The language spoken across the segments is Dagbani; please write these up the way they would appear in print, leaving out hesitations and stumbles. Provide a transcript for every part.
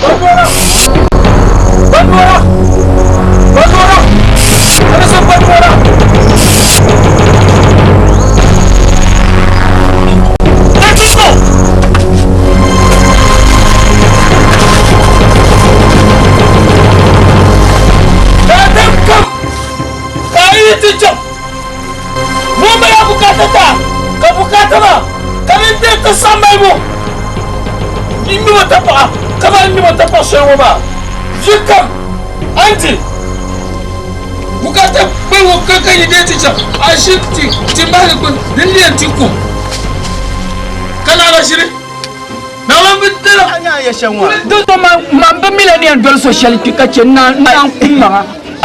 Bandora! Bandora! Bandora! Alison Bandora! Daadam kam ka a yi ti chaŋ ŋun mali a bukaata ta ka bukaata maa ka di deei ti saŋmalibu n-ŋme o tapaɣa kamani n ŋme o tapaɣ shɛli ŋɔ maa. Vi kam a ni di bukaata kpaligu ka ka yi deei ti chaŋ a ʒi ti mahili gbuni din ni yɛn ti kum ka naɣila ʒiri. Dinzuɣu man bi mi la ni yɛn doli so shɛli kpi ka chɛ n naan ku maŋa. A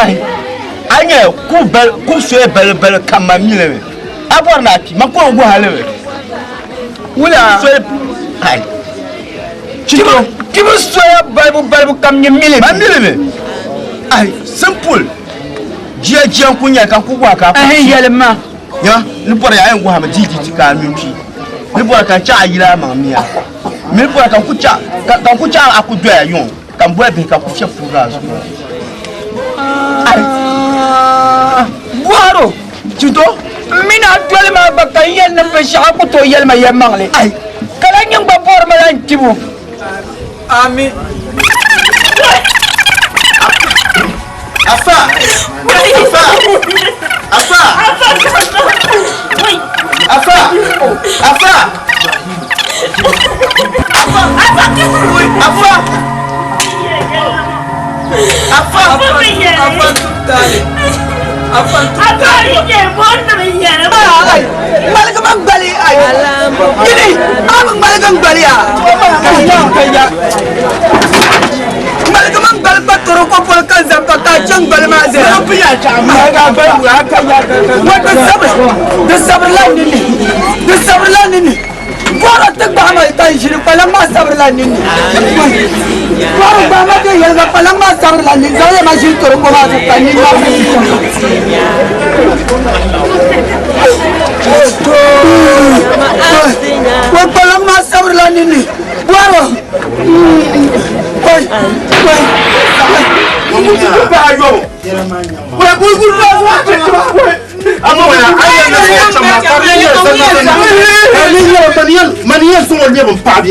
nya kub soya balibali kam man mi li mi. A bɔri ni a kpi, man kɔŋ guhi a li mi. Wula? Kpibu soya balibu balibu kam nyɛ mi li mi. Man mi li mi. Ai, simple. Jia jia n-ku nyɛ ka n ku guhi a ka a kpi. Ɛhɛn, yɛlim ma. Nya, ni bɔri a yɛn guhi a mi dii dii ti ka a mi n-kpi. Ni bɔri ka n chaɣ a yili a maŋ mia. Mi ni bɔri ka n ku chaɣ ka n ku chaɣ a ku doya yuŋ, ka m boli bihi ka ku fiɛb puhiri a zuɣu. Bɔhiro, Chito, m mini a doli maa gba ka n yɛn niŋ binshɛɣu a ku tooi yɛli ma yɛlimaŋli. Ka lahi nyin gba bɔri ma la n kpibu. Ami. Afa! Afa! Afa! Afa! Afa! Afa! Afa! Afa tutali. Afa tutali. Ŋmaligi ma gbali ai. Yini, a bi ŋmaligi n gbali ya. Ŋmaligi ma gbali kpa toro ko polo ka zab ka ka chɛ n gbali maa zaya. Ŋɔ di sabiri, di sabirila ninni, di sabirila ninni. Bɔra ti gbahi ma ka n ʒini kpalaŋ maa sabirila ninni. Bɔra gbahi ma ti yɛliga kpalaŋ maa sabirila ninni. Zaŋ ya ma ʒini toro ko maa zuɣu ka ninni maa Ŋɔ kpalaŋ maa sabirila ninni. Bɔra Wai wai Mani yɛn zaŋ o lɛbi n paɣa bee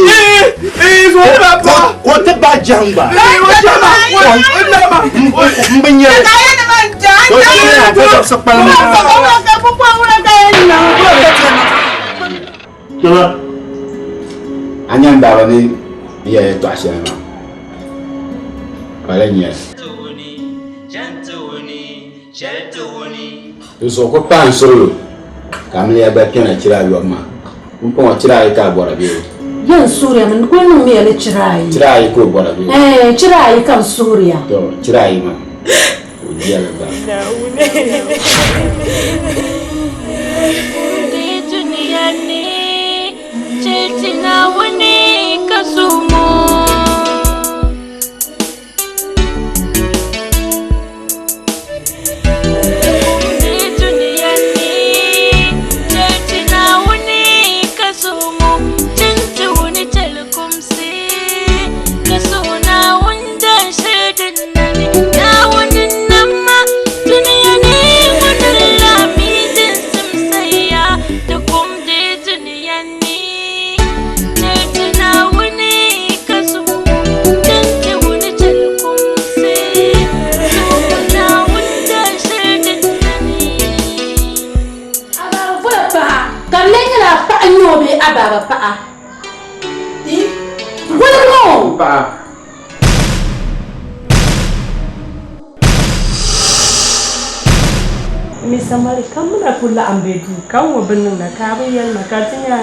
ka o ti bahi jɛhim gba m bi nyɛli Kpɛma, a nya n baaba ni yɛli yɛtɔɣ shɛli maa, pala nyɛli. Di zuɣu ku paai n suɣilo ka amiliya gba kpɛna chira ayɔbu maa. Pumpɔŋɔ chira ayi ka a bɔra bee? Ya n suhiriya mi, n kuli niŋmiya li chira ayi. Chira ayi ka o bɔra bee? Ɛɛn, chira ayi ka n suhiriya. Tɔ, chira ayi maa, ka o diya li gba. Ka di lee nyɛla a paɣa n-nyɛ o bee a baaba paɣa? Woligi ŋɔ! Mi Samari, ka m mi na kul laɣim be duu ka n ŋɔ bi niŋda ka a bi yɛli ma ka ti nya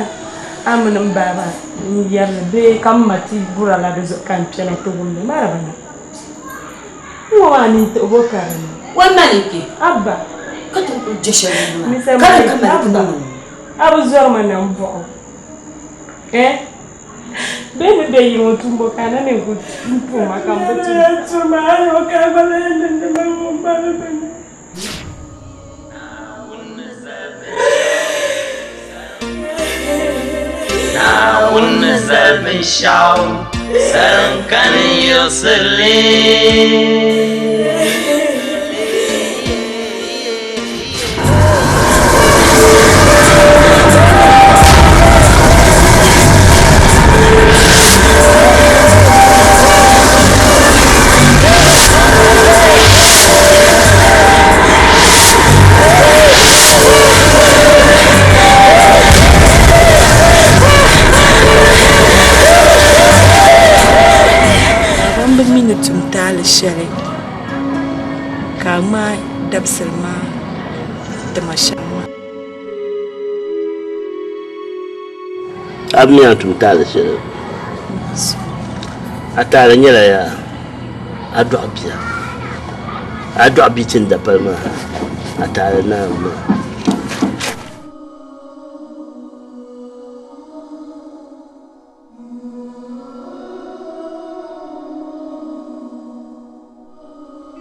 a mini m baaba n-yɛri li bee ka m ma ti bura la di zuɣu ka n kpɛna ti wumdi ma di bi niŋ. N ŋɔ maa nintiɣibo ka di niŋ. O ma ni kpe. Abba. Ka ti kul je shɛli ŋɔ Mi maa, ka Samari, di ka mali ti Abba, niŋ ŋɔ. a bi zɔri ma nambɔɣu. Eh? Bɛ ni be yi ŋɔ tumbo ka a na mi ku tum ma ka m bi tum. Naawuni ni zali binshɛɣu. Sarinkan yiɣisirili. Baba m bi mi ni tum taali shɛli ka a ŋmaai dabisili maa ti ma shɛm maa. A bi mi a ni tum taali shɛli. A taali nyɛla yaa a dɔɣi bia. A dɔɣi bia ti ni dapali maa, a taali naai maa.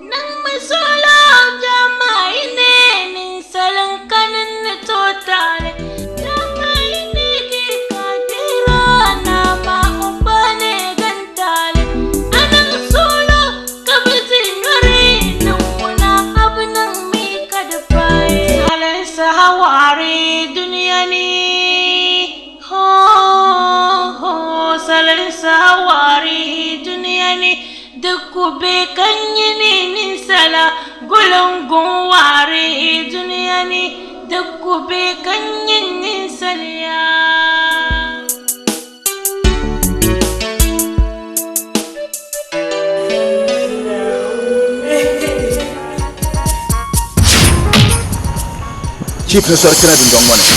Niŋmi suɣulo dama yi ne ninsal n-kani n-ni tooi taɣi li. Dama yi ne di ka dihira naa maa o gba neegi n-taɣi li. A niŋ suɣulo ka bɛ ti nyɔri niŋ ŋuna a bi niŋ mi ka di paai. Salinsaha waɣiri dunia ni. Hoo hoo salinsaha waɣiri dunia ni. Di ku be ka nyini ninsala guliŋguŋ waɣiri dunia ni. Di ku be ka nyini ninsaliya. Chief ni sɔri kpɛna dundɔŋ ŋɔ ni.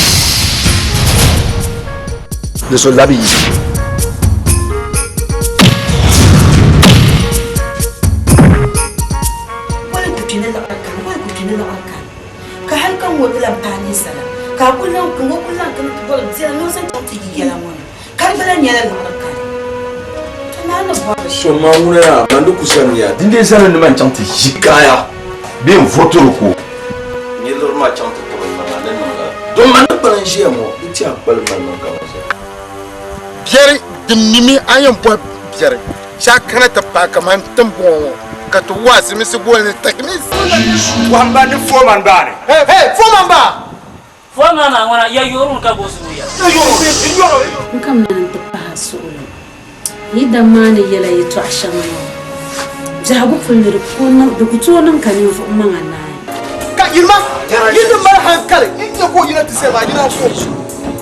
Di so labi yi. Wali ku kpi ni liɣiri kani, wali ku kpi ni liɣiri kani. Ka hali ka ŋɔ ti lan paai ninsala, ka a kul lan ka ŋɔ kul lan kana ti bɔri biɛla ni o zaŋ chaŋ ti yi yɛla ŋɔ ni, ka di gba lan nyɛla liɣiri kani. To naa ni bɔri So maa ŋuna yaa, man di ku sani ya. Dindee zani ni man chaŋ ti ʒi kaaya bee n-vɔtiri ko. N yi liri maa chaŋ ti tibi n maŋa ni niŋ lala. Don man ni kpalim ʒiya ŋɔ, di ti a kpalim mali niŋ kaman shɛli. Biɛri din mimi a yɛn bɔhi biɛri shee a kana ti paai kamani tiŋbɔŋɔ ŋɔ ka ti waa silimiinsi booni li techniques. Bɔhimba ni foreman baa ni. Hey, hey, foreman baa! Foreman maa ŋuna ya yɔri ka bo zuɣu ya. N kamina ni n ti pahi a suɣili yi dam maa ni yɛla yɛtɔɣ shɛŋa ŋɔ. Biɛhigu puli ni di ku tooi niŋ ka ninvuɣ maŋa naai. Ka yirima, yi ni mali hankali n-nya ka o yina ti sani maa, yina n-ku o.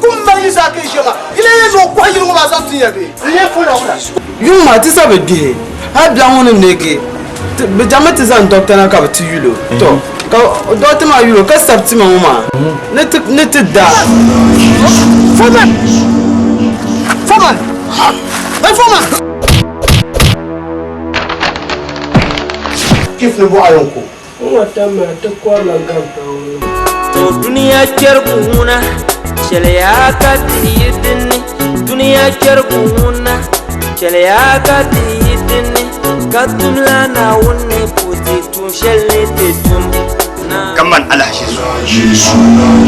Kum mali yi zaa ka yi ʒiya maa, yi lee yɛn zaŋ o kɔhi yili ŋɔ maa zaŋ tin ya bee? Yuŋ maa ti sa bi gbihi, hali biɛɣu ŋɔ ni neegi bɛ chaŋmi ti zaŋ dɔkta na ka bɛ ti yul o. Tɔ! Ka dɔkta maa yul o ka sabi tima ŋɔ maa ni ti da. Foreman! Foreman! Hey, foreman! Chief ni bɔɣa yɛn ko. N ŋɔ tam maa ti kɔrila gampaŋ ŋɔ. To duniya kpɛrigu ŋuna, chɛliya ka ti yi dinni. Duniya kpɛrigu ŋuna, chɛliya ka ti yi dinni. Ka tumla Naawuni ni ku ti tuun shɛli ni ti tum. Kaman alahichi zuɣu.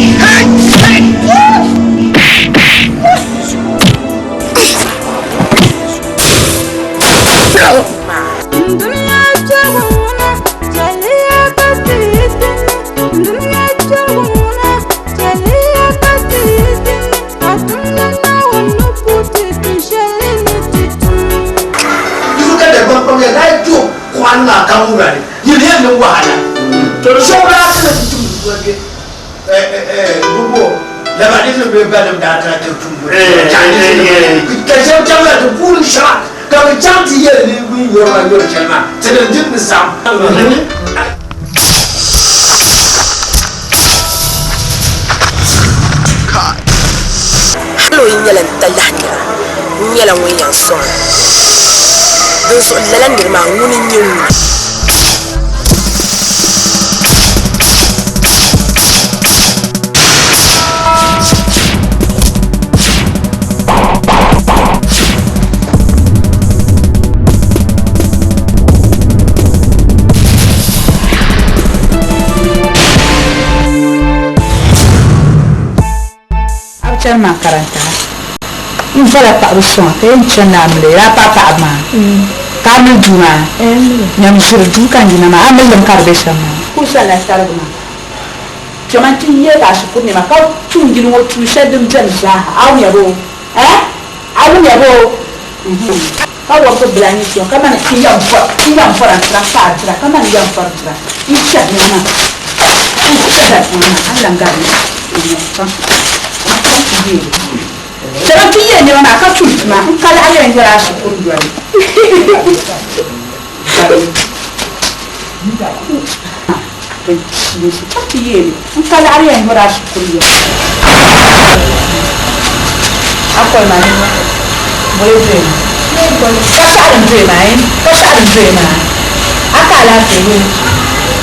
Ka bɛ chaŋ ti yɛli ni bɛ yɔri ma yɔri shɛli maa, tinim di ni saɣim. Hal o yi nyɛla n talahi nira, n nyɛla ŋun yɛn sɔŋ o. Dinzuɣu lala nir maa ŋuni n-nyɛ ŋuna? A bi chani makaranta? N vola paɣaba sɔŋ ka yɛn chani ni a mili a paɣa paɣaba maa ka a mili duu maa nyam ʒiri duu ka n yina maa a mili limi ka di be shɛm maa. Kuli salila sarigi maa kpɛma nti yeegi a shikuru nɛma ka tum yili ŋɔ tuun shɛli din beni zaaha a wumya boo? Eh? A wumya boo? Nhim. Ka wɔbigi bila ni sɔŋ ka mani n yɛn bɔra n-tira ka a dira ka mani yɛn bɔri dira n chɛri nɛma maa n chɛrila nɛma maa a ni lan gari ni n chaŋ ti yeegi chɛma ti yee nɛma maa ka tum tuma n ka laɣa yɛn yɛri a shikuru yoli. Chaŋ ti yeeli n ka laɣiri yɛn yɔri a shikuru yoli. A koli maa nini boli doya maa ka shɛɣu din doya maa ka shɛɣu din doya maa a ka alaafee boo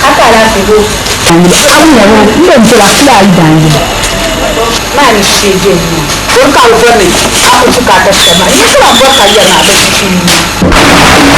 a ka alaafee boo. A ni yɛli o n bɛn dola kula a yi daan yili maa ni shee bɛ ni maa o ni ka a bi bɔri ni a ku bukaata shɛm maa yi ku lahi bɔri ka yɛri maa bɛ tuui.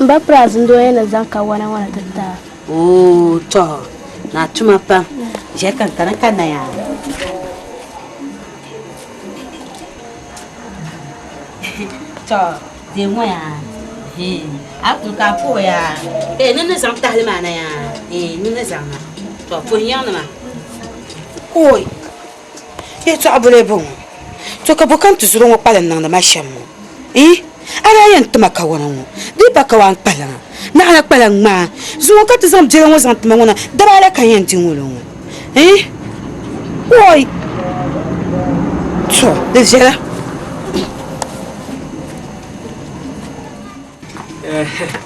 M ba Price n-doo yɛn ni zaŋ kawana ŋɔ na ti ti a. Oo, tɔ! Naa tuma pam. Ʒiɛri ka n kana ka naya. Tɔ! Deei ŋɔ yaa. A kuli ka a puhi yaa. Ee, ni ni zaŋ tahili maa na yaa. Ee, ni ni zaŋ na. Tɔ! Puhi nyaŋ ni maa. Oi! Yɛltɔɣa boli bɔŋɔ, To ka bɔ ka n tizɔro ŋɔ kpalim niŋdi ma shɛm ŋɔ? Ii! A daa yɛn ti ma kawana ŋɔ, di yi pa kawaan kpaliŋa, naɣila kpalaŋ ŋmaa. Zuŋɔ ka ti zaŋ biɛla ŋɔ zaŋ ti ma ŋɔ na, daba ala ka n yɛn di ŋɔ lo ŋɔ? Ii! Oi! To, di viɛla.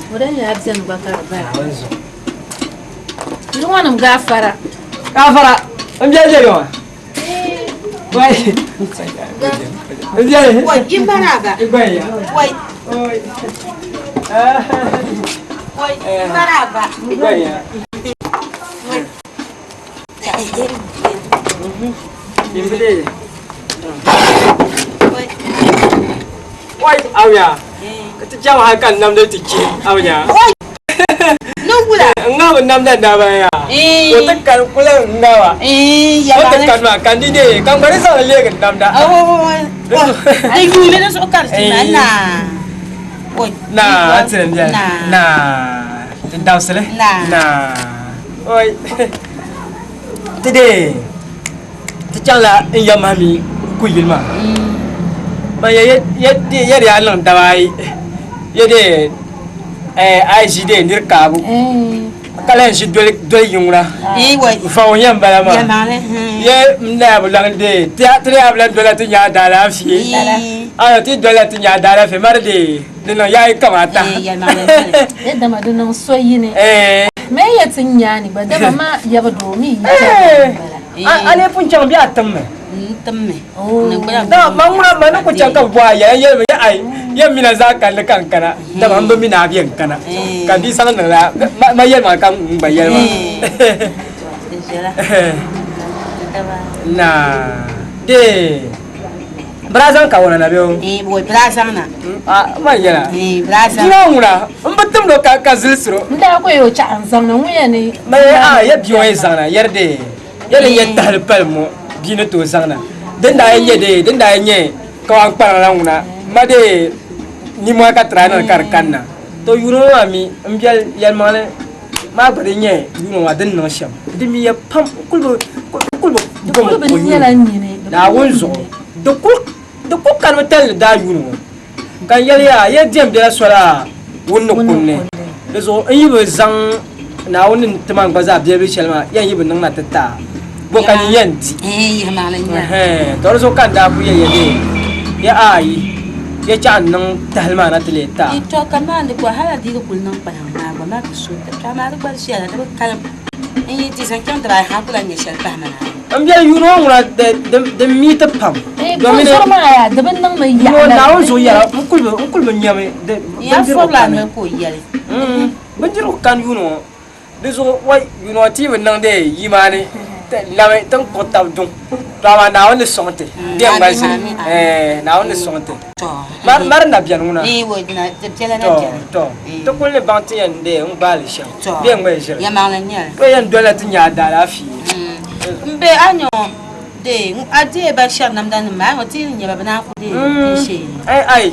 O daa nyɛla bɛni gba ka di bala. Yili ŋɔ nim gaafara. Gaafara, n biɛli biɛli ŋɔ. Wai. Wai, in maraba. Wai. Wai, in maraba. Wai, awya. Ka ti chaŋ hali ka n namdi ti chi awya. Wai. Niŋ wula. N ŋabi namda naba ya. O ti kani kuli n ŋaba. O ti kani maa ka n di deei ka n gba di zaŋ li leegi n namda. Di yuumi di zuɣu ka di ti maa naa. Naa, a tiri n biɛli. Naa, ti dabisili. Naa. Oi. Ti deei ti chaŋla n ya mahi mi kuyili maa. Man ya ya ya di yaa niŋ daba ayi. Ya deei a yi ʒi deei niri kaabu ka lahi ʒi doli yiŋa vaŋ yɛn bala maa ye n daa bi lahi deei ti daa bi lahi dola ti nya daalaafee ayo ti dola ti nya daalaafee mari deei di niŋ yayi kamata dama di niŋ so yini mɛ yɛ ti nyaani gba dama ma yaba doo mi yi a lee pun chaŋ bɛ a timmi timmi ma ŋuna ma ni ku chaŋ ka bi bɔhi a yɛla yɛli mi ya ai yɛn mina zaa kanli ka n kana dama n bi mi ni a bɛ n kana ka bia zaŋ niŋla ma yɛli ma ka n gba yɛli ma naa dee bi daa zaŋ kawana na bɛ o bi daa zaŋ na ma yɛla bia ŋuna n bi timdo ka zilisiro n daa ko yo chaɣa n zaŋ na ŋun yɛn ni ma a ya bia ŋɔ yi zaŋ na yɛri dee Yɛli n-nyɛ tahili pali ŋɔ bia ni tooi zaŋ na. Din daa yɛn nyɛ dee, din daa yɛn nyɛ kawan kpariŋ la ŋuna ma dee nimmohi ka try niŋ ka di kanna. To yuuni ŋɔ maa mi m biɛli yɛlimaŋli maa gba di nyɛ yuuni ŋɔ maa di ni niŋ shɛm. Di miya pam n kuli bi gom o nyini Naawuni zuɣu. Di kuli kanimi talli daa yuuni ŋɔ. Ka n yɛli ya, ya diɛm bela soli a wun ni kunni. Di zuɣu n yi bi zaŋ Naawuni ni ti ma n gba zaa biɛlibil shɛli maa, ya n yi bi niŋ na ti ti a, bɔ ka nyin yɛn di? Tɔ di zuɣu ka n daa kul yɛli ya dee, ya ayi, ya chaɣ n niŋ tahili maa na ti leei ti a. Tɔ ka maandi gba hal a dii di kul niŋ kpalaŋ maa gba maa ti so ti amaa di gba di viɛla di bi kalim n yi di zaŋ chaŋ dibaayi ha ku lahi nya shɛli pahi ma na. N biɛli yuuni ŋɔ ŋuna di mi ti pam. Domin zuɣu maa yaa di bi niŋmi yaɣa la. Naawuni zuɣu yɛla n kuli bi nyami bindirigu kani. Bindirigu kani yuuni ŋɔ di zuɣu wai yuuni ŋɔ ti yi bi niŋdi yimaani lami ti ni kpuɣi tabi duŋ to amaa Naawuni ni sɔŋ ti bɛ n gba ʒiri Naawuni ni sɔŋ ti mari na bɛni ŋuna to ti kuli ni baŋ ti yɛn dee n gbaali shɛm bɛ n gba ʒiri bɛ yɛn dolila ti nya daalaafee. M be a nya ŋɔ dee a deei ba shɛri namda nim maa a ŋɔ ti yi ni nya ba bɛ naan ku deei tinshee ni. Ai ai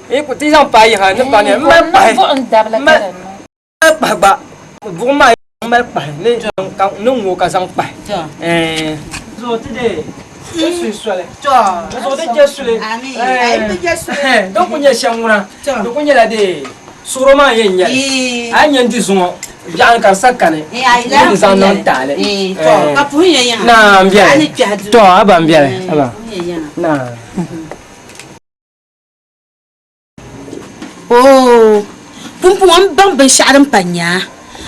yi ku ti zaŋ paai yiŋa ni pa ni m mali kpahi m mali kpahi gba buɣim maa m mali kpahi ni ka ni ŋɔ ka zaŋ kpahi ɛɛn. Zuɣu ti dee ti suhi soli di zuɣu ti je suli ɛɛn din ku nyɛ shɛm ŋuna di ku nyɛla dee Suɣuro maa yɛn nyɛli, a yi nya n-di zuŋɔ biɛɣuni ka di sa kani, n ni zaŋ niŋ taali. Naa m-beni. Tɔ, a ba m-beni. A ba. Naa. Oo, pumpɔŋɔ m baŋ binshɛɣu din pa nyaa.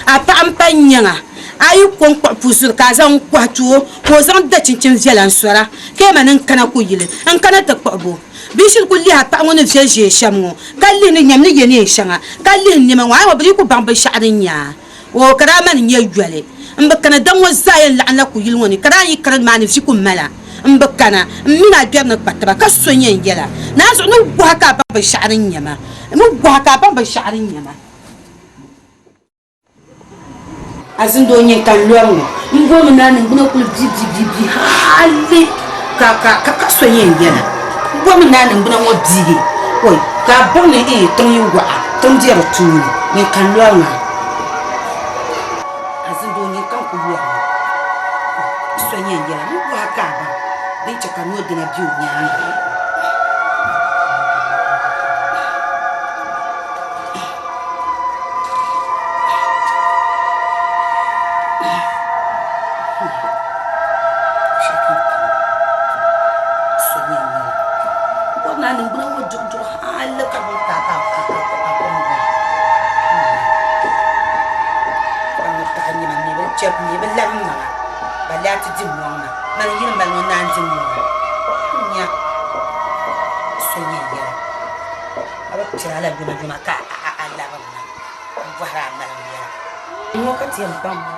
A paɣa m-pa nyaŋa, a yi ko n-kpuɣi puzuri ka a zaŋ n-kɔhi ti o ka o zaŋ da chinchin viɛla n-sɔra, ka yɛli ma ni n kana kuyili, n kana ti kpuɣi bo. Bia shiri ku lihi a paɣa ŋɔ ni viɛli ʒee shɛm ŋɔ, ka lihi ni nyam ni ye neen shɛŋa, ka lihi nɛma ŋɔ, a yi ŋɔ bɛ dii ku baŋ binshɛɣu din nyɛ a. Oo, ka daa mani nyɛ yoli. M bi kana, daŋ ŋɔ zaa yɛn laɣimla kuyili ŋɔ ni, ka daa yi kana nimaani vi ku mala. M bi kana, m mini a gbɛri ni kpa tiba, ka so yɛn yɛla. Naanzuɣu ni gɔhi ka a baŋ binshɛɣu din nyɛ ma. Ni gɔhi ka a baŋ binshɛɣu din nyɛ ma. Azindoo nyɛ ka n lɔri ŋɔ n booni ni a niŋgbuna kuli bi bi bi bi hali ka ka ka ka so yɛn yɛla n booni ni a niŋgbuna ŋɔ biigi oi ka a baŋ ni ee tiŋ yi waɣa tiŋ be di tooni nyɛ ka n lɔri ŋɔ Azindoo nyɛ ka n kuli lɔri ŋɔ so yɛn yɛla n bɔhi ka a baŋ din chɛ ka noo dina be o nyaaŋa. nya so yɛn yɛla. A bi piri a la yuma yuma ka a labiri na m-bɔhiri a maliŋ yɛla. Ŋɔ ka ti yɛn baŋ ŋɔ.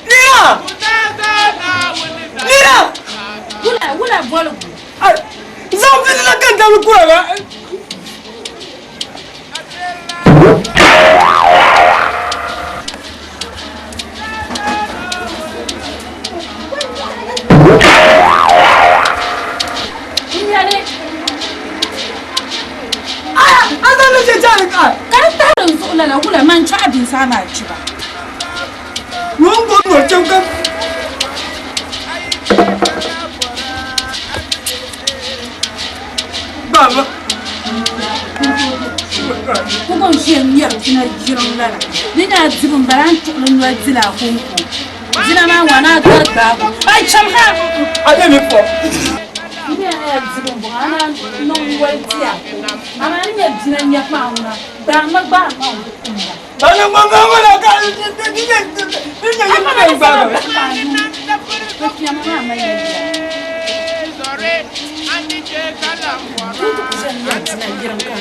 Nira! Nira! Wula wula boligu. Zaŋ vili la ka n dabili kura ba. Ka di tahiri n zuɣu lala wula man chɔɣu binsaa maa chiba. Baba. Kuko n-ʒiya ŋmɛri pina jiriŋ lala. Di nyɛla dibu m-bala a ni tuɣili noli dila a kɔŋko. Dina maa ŋɔ a naan gari gbaabu. Ai cham ha! A be mi pɔ. Di nyɛla dibu m-bɔŋɔ a naan niŋ noli di a ko. Amaa a ni nya dina ŋmɛbu maa ŋuna gbaamma gbaamma n-ku kumda. Bana ŋɔ ŋɔ la ka di nyɛ di nyɛ yi mi bɛ gbaabu. Bɛ piɛma maa mali yɛla. Di ti ku ʒe n-ŋmɛri dina yiriŋ ka.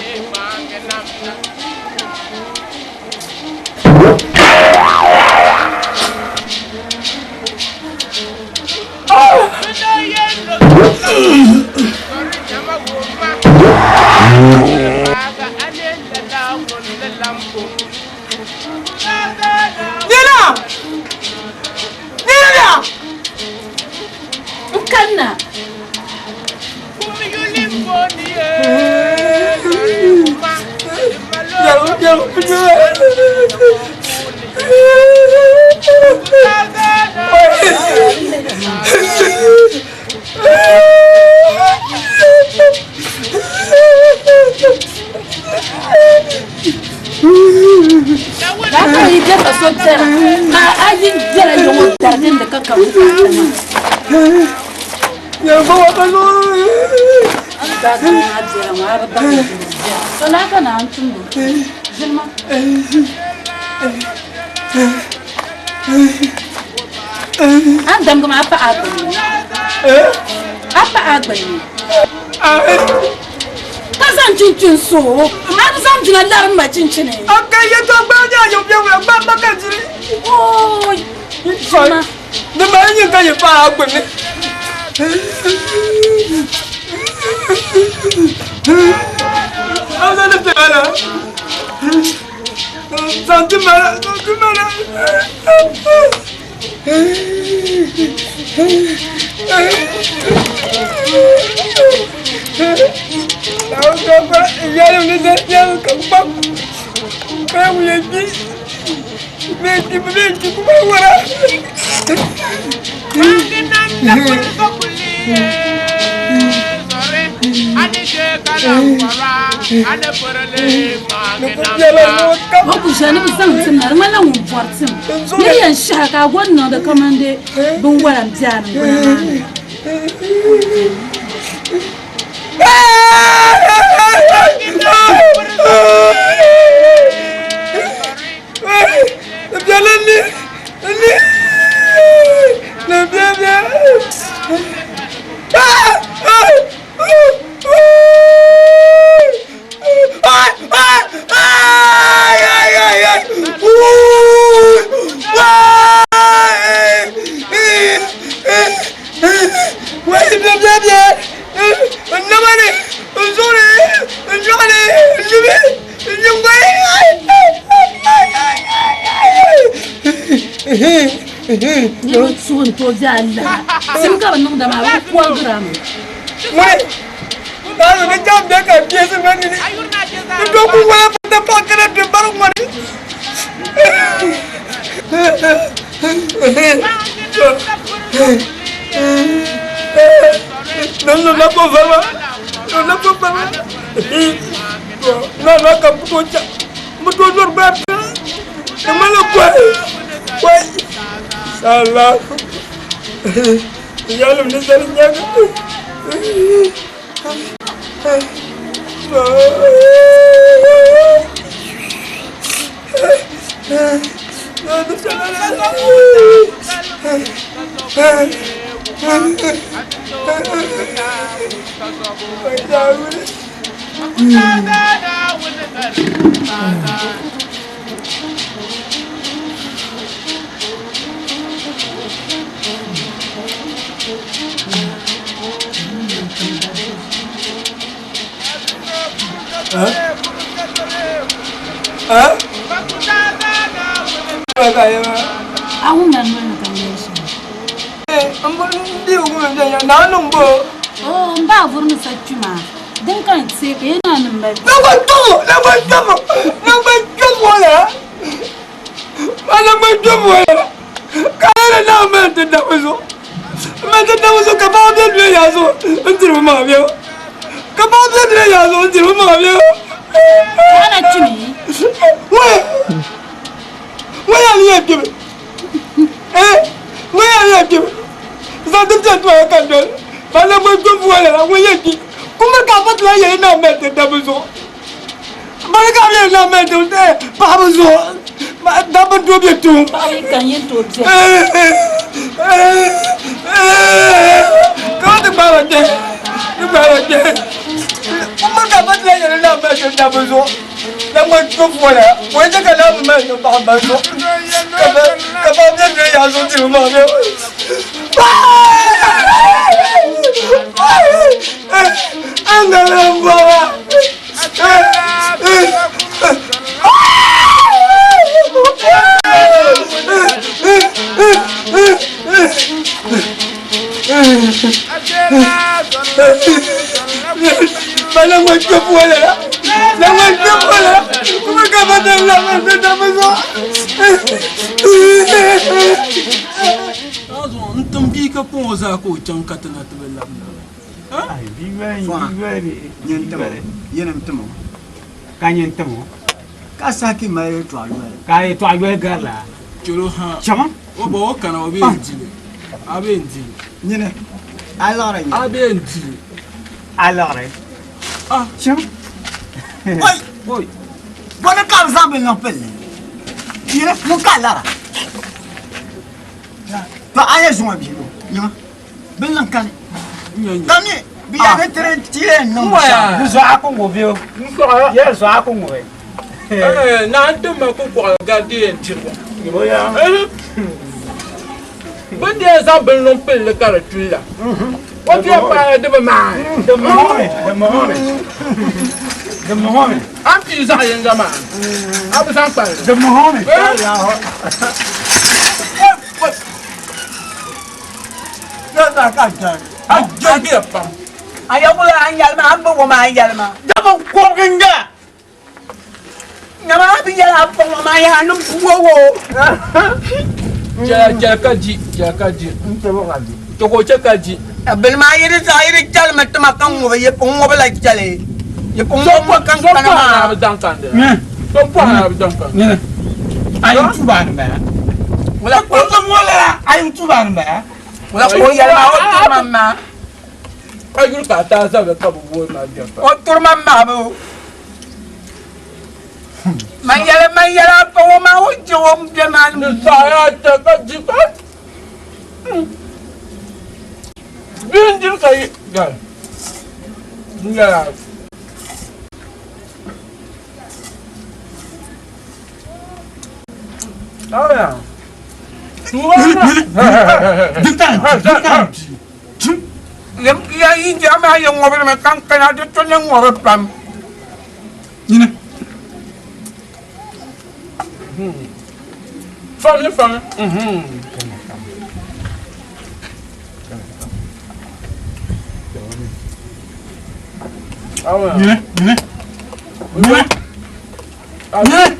Nina! Nina bia! N kanna. Daa yi bɛ ka so biɛla ka a yi biɛla yiŋɔ dari din di ka ka bukaata maa. A ni daa zaŋ a biɛla ŋɔ a bi baŋ ni biɛla. So laa ka naan tumdi o ʒini ma. A ni damgi maa a paɣa a gbunni. A paɣa a gbunni. Ka zaŋ chinchini so o. A bi zaŋ jina larim ma chinchini. Aka yɛtɔɣa gbaai nyɛ a yɛm biɛŋ gbaai ma ka diri. Ooi ʒini. Di mali nyin ka yi paɣa a gbunni. A zaŋ di pɛla. Zaŋ ti ma la, zaŋ ti ma la. O ku ʒiya ni bɛ zaŋ tim na di ŋmanila ŋun bɔri tim ni di yɛn shɛhi ka a gɔri niŋdi kamandee binwala m-be a niŋgbuna maa ni. Niriba suhu n-tooi be a laha. Sim ka bɛ niŋda maa, bɛ bi kɔrigira mi. Ŋuni naanu ni jam bɛ ka biɛsi ma nini ni do ku waya pata paɣa kana ti bari ŋɔni. Nan na ko fama na ko fama na na ka buto cha buto zor ba ta ni mala ko ko sala yalim ni sal nyaga. A wumla noli ni ka n yɛli shɛm? Oh, m ba vuri ni sa kpi maa, din ka n teei ka ya naa ni mali. Paɣa na kpimi? Paɣa yi ka n yɛn tooi biɛhi. N tim bia ka kpaŋ o zaa ka o chaŋ ka ti na ti bi labina. Ka nyɛ n-tim o. Ka sahi mali yɛltɔɣa yoli. Ka yɛltɔɣa yoli garila. Chɛlo ha. Chama. O ba o kana o bee n-di li. A bee n-di li. Nyini. A liɣiri nyini. A bee n-di li. A liɣiri. Ah. Chama. Oi. Oi. Bɔni ka bɛ zaŋ bɛ niŋ pilli. Nyini ŋun ka lara. To a yɛ zuŋɔ bia ŋɔ. Bɛ niŋ kani. Ka mi bɛ yɛn ni tiri ti yɛn niŋ shɛm. Di zuɣu a ku ŋubi o. Yɛ zuɣu a ku ŋubi. Naa n-tim ma kukɔɣili gari di yɛn diri o. Bɛ ni yɛn zaŋ bini niŋ pilli ka di tuli la, o ti yɛn paai di bi maai. Di mahimi, di mahimi, di mahimi. A ni pii zaɣ yinga maa, a bi zaŋ kpalli. Di mahimi. A yɛli a yɛli ma a ni bi wum a yɛli ma. Dama kɔbigi n-nyɛ Nyama a bi yɛli a paɣa maa yaa ni buo wo. Chɛli ka di, chɛli ka di. Chɛ ka o chɛ ka di. Bini maa yi di zaɣ yi di chɛlimi tima ka ŋubi yi pun ŋubi la chɛli. Yi pun ŋubi ko kan kana maa. So pɔhim na bi daŋ kandi la. So pɔhim na bi daŋ kandi. A yi tuba ni bala. Wula ko a yi tuba ni bala. Wula ko yɛli maa o turi ma maa. Ka yuli ka a taa zabili ka bi wooi maa biɛri pa. O turi ma maa bi. Man yɛli man yɛli a paɣa o maa o je o bɛ maa ni. Di saɣaya chɛ ka di ka. Bia n diri ka yi gari. N yɛla. Yɛm ya yi jɛma maa yɛn ŋɔbirimi ka n kana di to ni ŋɔbi pam. Nyini. Fami fami. Nyini, nyini, nyini, nyini,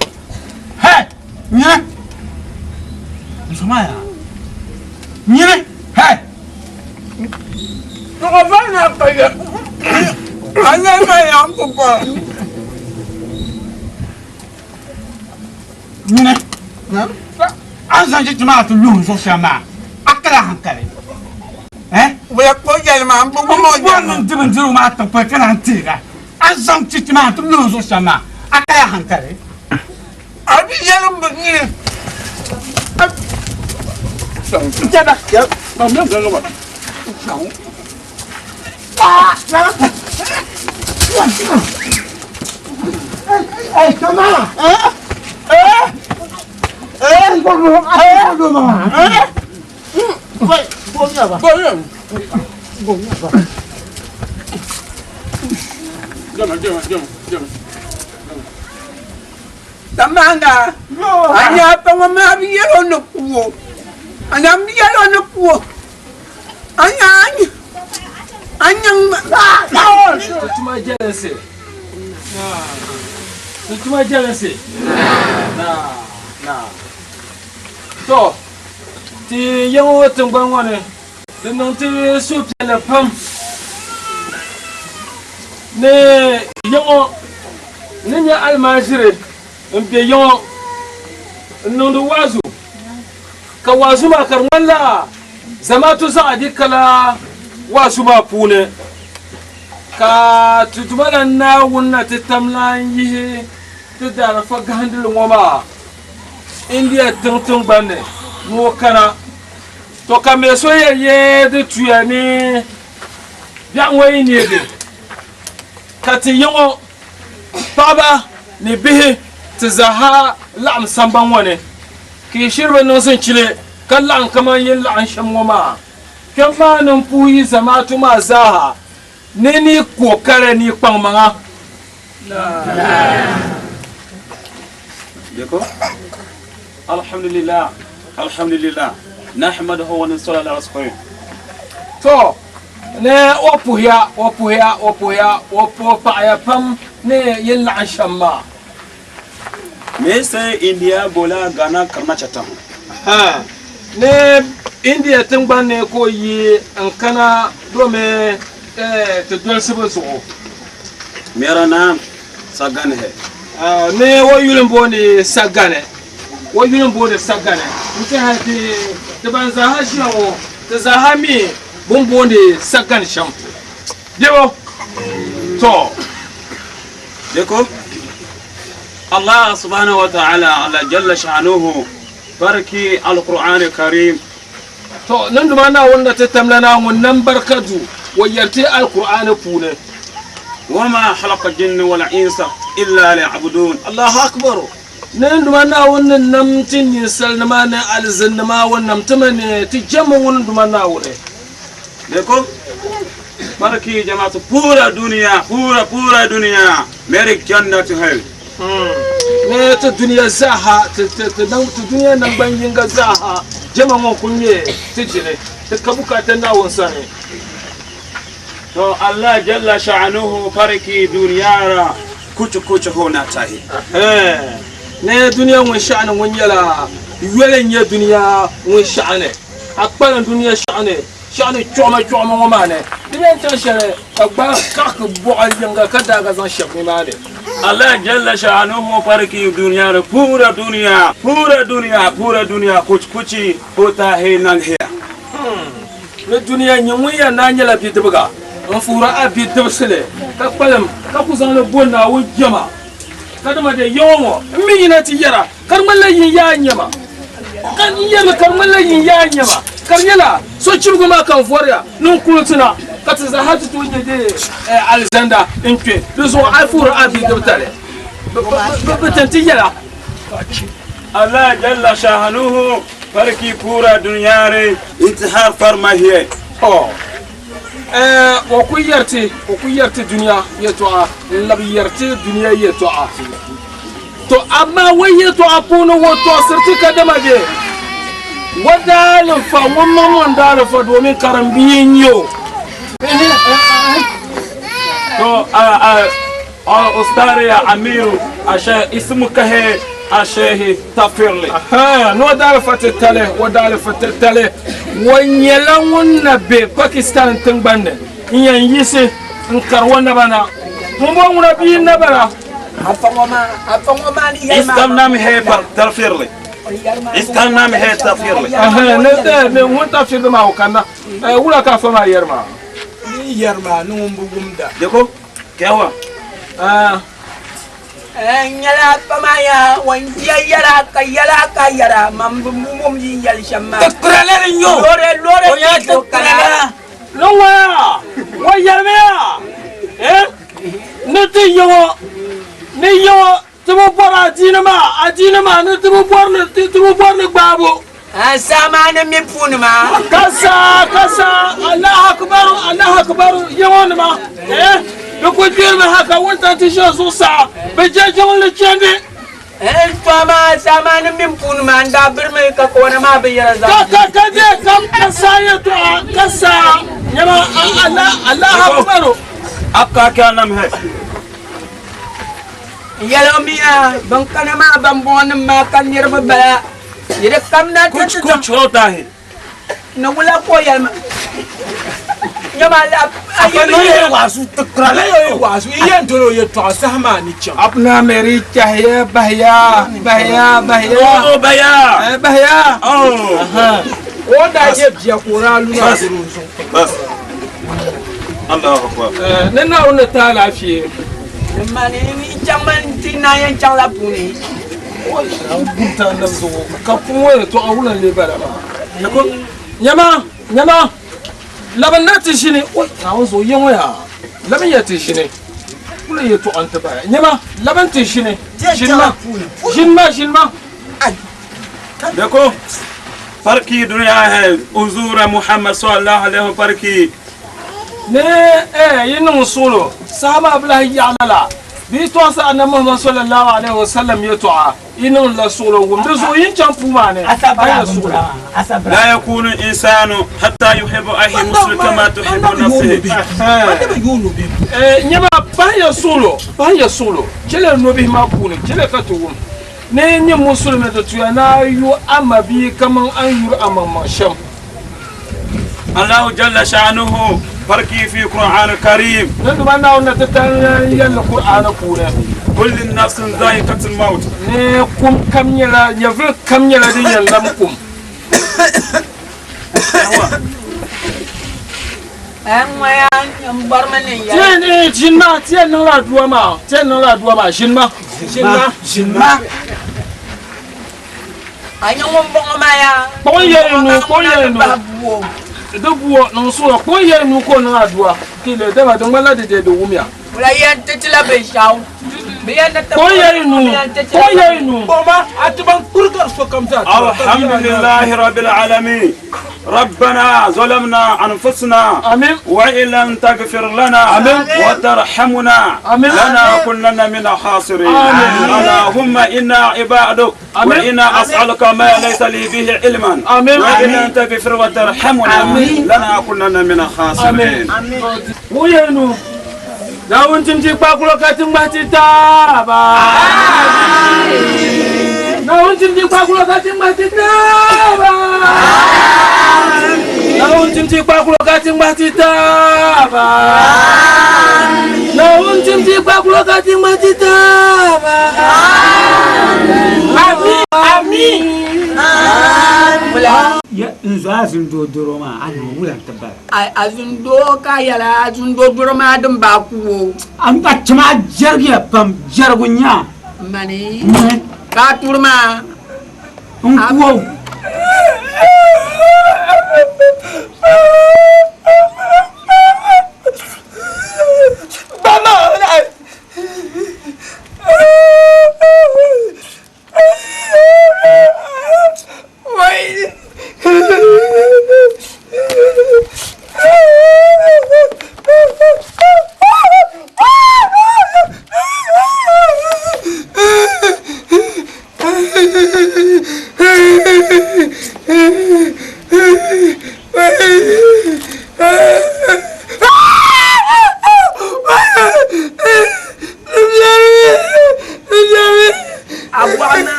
hey, nyini, nsoma ya, nyini, hey. Tɔgɔ fa na ka yɛ. A nya ma yan ko kɔ. Nyini, a ni zaŋ chichi maa ti luhi zuɣu shɛm maa, a kala hankali. Eh? Wula ka o yɛli maa, n bi wum o yɛli maa. N bɔri ni n di bindirigu maa tiŋ pɔi ka naan teeg a. A ni zaŋ chichi maa ti luhi zuɣu shɛm maa, a kala hankali. A bi yɛli m bi nyini. Samanga, a nya paŋa maa bi yɛl o ni ku o, a na bi yɛl o ni ku o. Tuma jɛlinsi tuma jɛlinsi to ti ya ŋɔ tiŋgbani ŋɔ ni di niŋ ti suhupiɛlli pam ni ya ŋɔ ni nyɛ alimaʒiri m-be ya ŋɔ n-niŋdi waazu Ka waazu maa ka di ŋmanila zamaatu zaɣa di kala waazu maa puuni, ka ti Duuma la Naawuni na ti tam lan yihi ti daalifa gahindili ŋɔ maa India tiŋ tiŋgbani ni ni o kana. To ka me so yɛli yee di tuya ni biɛɣu ŋɔ yi neegi ka ti yi ŋɔ paɣaba ni bihi ti zaaha laɣim sambani ŋɔ ni. Ka yi shiri bi niŋ zinchili ka laɣim kaman yi ni laɣim shɛm ŋɔ maa, kpɛm maa ni m-puhi yi zamaatu maa zaaha ni ni yi ku o kali ni yi kpaŋmaŋa. Alhamdulillah, alhamdulillah, nahmaduhu wa nusalli ala rasulih. To, ni o puhiya, o puhiya, o puhiya, o paɣiya pam ni yi ni laɣim shɛm maa. मैं से India बोला गाना करना चाहता हूँ Ha, ni India tiŋgbani ni ka o yi n-kana domi eh, ti dolisibu zuɣu. मेरा नाम सगन है Ah, ni o yuli m-booni Sagani, o yuli m-booni Sagani. N-ti hali ti ti ban zaaha ʒiya ŋɔ, ti zaaha mi bɛ ni booni Sagani shɛm. Bebo? To. देखो अल्लाह सुबहान व तआला अल्लाह जल्ल शानुहु barki al-Qur'an karim To, niŋ duma Naawuni na ti tamla na ŋun nam barika du o yɛri ti Alkur'aani puuni. wama khalaqa jinni wal insa illa liya'budun. Allahu Akbar! Niŋ duma Naawuni ni nam ti ninsalinima ni alizinnima o nam ti mi ni ti jɛmmi ŋun duma Naawuni. देखो barki jamaat पूरा दुनिया पूरा पूरा दुनिया मेरी जन्नत है Ni ti dunia zaaha, ti dunia naŋgban yiŋga zaaha jɛma ŋɔ n-kuli nyɛ ti jini, ti ka bukaata Naawuni sani. तो अल्लाह जल्ला शानुहु farki दुनिया कुछ कुछ होना चाहिए Ni dunia ŋun shɛɣuni ŋun nyɛla yoli n-nyɛ dunia ŋun shɛɣuni, a kpalim dunia shɛɣuni Shɛɣuni chuɣima chuɣima ŋɔ maa ni, di bɛn chaŋ shɛli ka gbaai kaɣiki bɔɣa yiŋga ka daagi zaŋ shɛbi nimaani. Allah jalla sha'anuhu farki duniya ni pura duniya pura duniya pura duniya kuch kuchi hota he nang hiya. Ni duniya nyin ŋun yɛn naa nyɛla bidibiga n-fuhiri a bidibisili ka kpalim ka ku zaŋ li bo Naawuni jɛma ka dama dee yaŋɔ ŋɔ m mi yina ti yɛra Ka di ŋmanila yin yaa n-nyɛ ma. Ka n yɛli ka di ŋmanila yin yaa n-nyɛ ma, ka di nyɛla sochibigi maa ka n vɔriya ni n kuli ti na, ka ti zaa ti tooi nya di alizanda n-kpe di zuɣu. A puhiri a bidibitali bɛ tin ti yɛla. Allah jalla shahanuhu farki pura duniyari intihar farmahiye. Ɔ, ɛɛ, o ku yɛri ti, o ku yɛri ti dunia yɛtɔɣa, n-labi yɛri ti dunia yɛtɔɣa. To amaa o yɛtɔɣa puuni o tɔɣisiri ti kadama bɛ o daalifa ŋun maŋmaŋ daalifa domin karimbia n-nyɛ o. To a ustariya amiru a ismu kahe a shehi tafirli. Ni o daalifa titali, o daalifa titali, o nyɛla ŋun na be Pakistan tiŋgbani ni n-yɛn yiɣisi n-kari o naba na. Ŋumbɔŋɔ ŋuna bia n-na bala. Iskam nam he par tafirli. Iskam nam he tafirli. Ne ŋun tafirli maa o kanna. Wula ka afa maa yɛri maa? Ni yɛri maa ni ŋun bi wumda. Deko, kɛwa. N nyɛla afa maa yaa ŋun jia yɛra ka yɛla ka yɛra man bi wum yin yɛli shɛm maa. Tikpirala ni nyɛ o. Loori loori O nyɛla tikpirala. Ni ŋɔya, ŋɔ yɛlimiya, eh, ni ti yiŋɔ, ni yiŋɔ ti bi bɔri adiini maa, adiini maa ni ti bi bɔri ni, ti bi bɔri ni gbaabu. Saa maa ni mi puuni maa. Ka saa, ka saa, Allahu Akbar, Allahu Akbar, yiŋɔ nima, eh, di ku gbirimi ha ka wuntaŋ ti ʒe zuɣusaa, bɛ je jiŋli chandi. Tɔ maa, saa maa ni mi puuni maa, n daa birimi ka kawana maa bi yɛra zaŋ. Ka, ka, ka je, ka, ka saa yɛtɔɣa, ka saa, nyama, Allah, Allahu Akbar. Apka kya nam hai? N yɛli o mi yaa, bɛn kana maa bambɔŋɔnim maa ka niriba bala. Yi di kamina ti Kuch ti zaŋ. kuch hota hai. Ni wula ka o yɛli ma, Nyama a a yi bi yɛli. Waazu tikpirala yɛ waazu i yɛn doli o yɛtɔɣa saha maa ni chaŋ. Apna meri chahiye bahiya bahiya bahiya. Oh bahiya. Eh, bahiya. Oh. O daa nyɛ bia ka o daa luna Bas. doli o zuɣu. Bas. Allahu Akbar. Eh, ni Naawuni ni ti alaafee. Ni mani n chaŋ ma n ti naan yɛn chaŋla puuni. Ka pun ŋɔ yɛltɔɣa wula n-lee bala maa? Nyama, nyama, labin na ti ʒini. Oi, Naawuni zuɣu ya ŋɔ yaa, labin ya ti ʒini. Kuli yɛltɔɣa n-ti bala. Nyama, labin ti ʒini. Ʒini ma, ʒini ma, ʒini ma. Dekho, farki duniya hai, huzura Muhammad sallallahu alaihi farki. Ni eh, yi niŋ suɣulo, saha maa bi lahi yaɣi lala. Bɛ yi tɔɣisi Annabi Muhammad sallallahu alaihi wasallam yɛltɔɣa, yi niŋ la suɣulo wum. Di zuɣu yi ni chaŋ puu maa ni, a yi suɣulo. La yakunu insanu hatta yuhibbu ahi muslim kama tuhibbu nafsihi. Eh, nyama pahiya suɣulo, pahiya suɣulo. Chɛliya nobihi maa puuni, chɛliya ka ti wum. Ni nyɛ musulimi di tuya ni a yu a mabia kaman a ni yuri amaŋmaŋ shɛm. Allahu jalla sha'nuhu farki fi Qur'an karim. Ni Duuma Naawuni na ti tali yɛlli Qur'aani puuni. Kulli nafsin za'iqatul maut. Ni kum kam nyɛla, nyɛvili kam nyɛla din yɛn lam kum. Ʒini ma, ti yɛn niŋla aduwa maa, ti yɛn niŋla aduwa maa, ʒini ma, ʒini ma, ʒini ma. A nyɛ ŋun bɔŋɔ maa yaa. Kpuɣi yɛli nuu, kpuɣi yɛli nuu. Di buo niŋ suɣulo, kpuɣi yɛli nuu ka o niŋ aduwa. Kile dama di ŋmanila di dee di wumya. Wula yɛn ti ti la binshɛɣu. Bɛ yɛn ti ti Kpuɣi yɛli nuu, kpuɣi yɛli nuu. Kpuɣima, a ti ban kurigiri sokam zaa. Alhamdulillahi rabbil alamin. ربنا ظلمنا أنفسنا آمين. وإن لم تغفر لنا آمين. وترحمنا آمين. لنكونن من الخاسرين آمين. اللهم إنا عبادك آمين. وإنا أسألك ما ليس لي به علما آمين. وإن لم تغفر وترحمنا آمين. لنكونن من الخاسرين Wuyenu. Naawuni tim ti kpaakulo ka ti ŋmahi ti taaba. Naawuni tim ti kpaakulo ka ti ŋmahi ti taaba. Naawuni tim ti kpaakulo ka ti ŋmahi ti taaba. Naawuni tim ti kpaakulo ka ti ŋmahi ti taaba. Amin. Amin. Wula. N zo a zindoo doro maa, a niŋ wula n-ti bala? A zindoo ka yɛla, a zindoo doro maa din baa ku o. A tima a jɛrigiya pam, jɛrigu n-nyɛ a. Mani, ka a turi maa. N ku o. Ba maa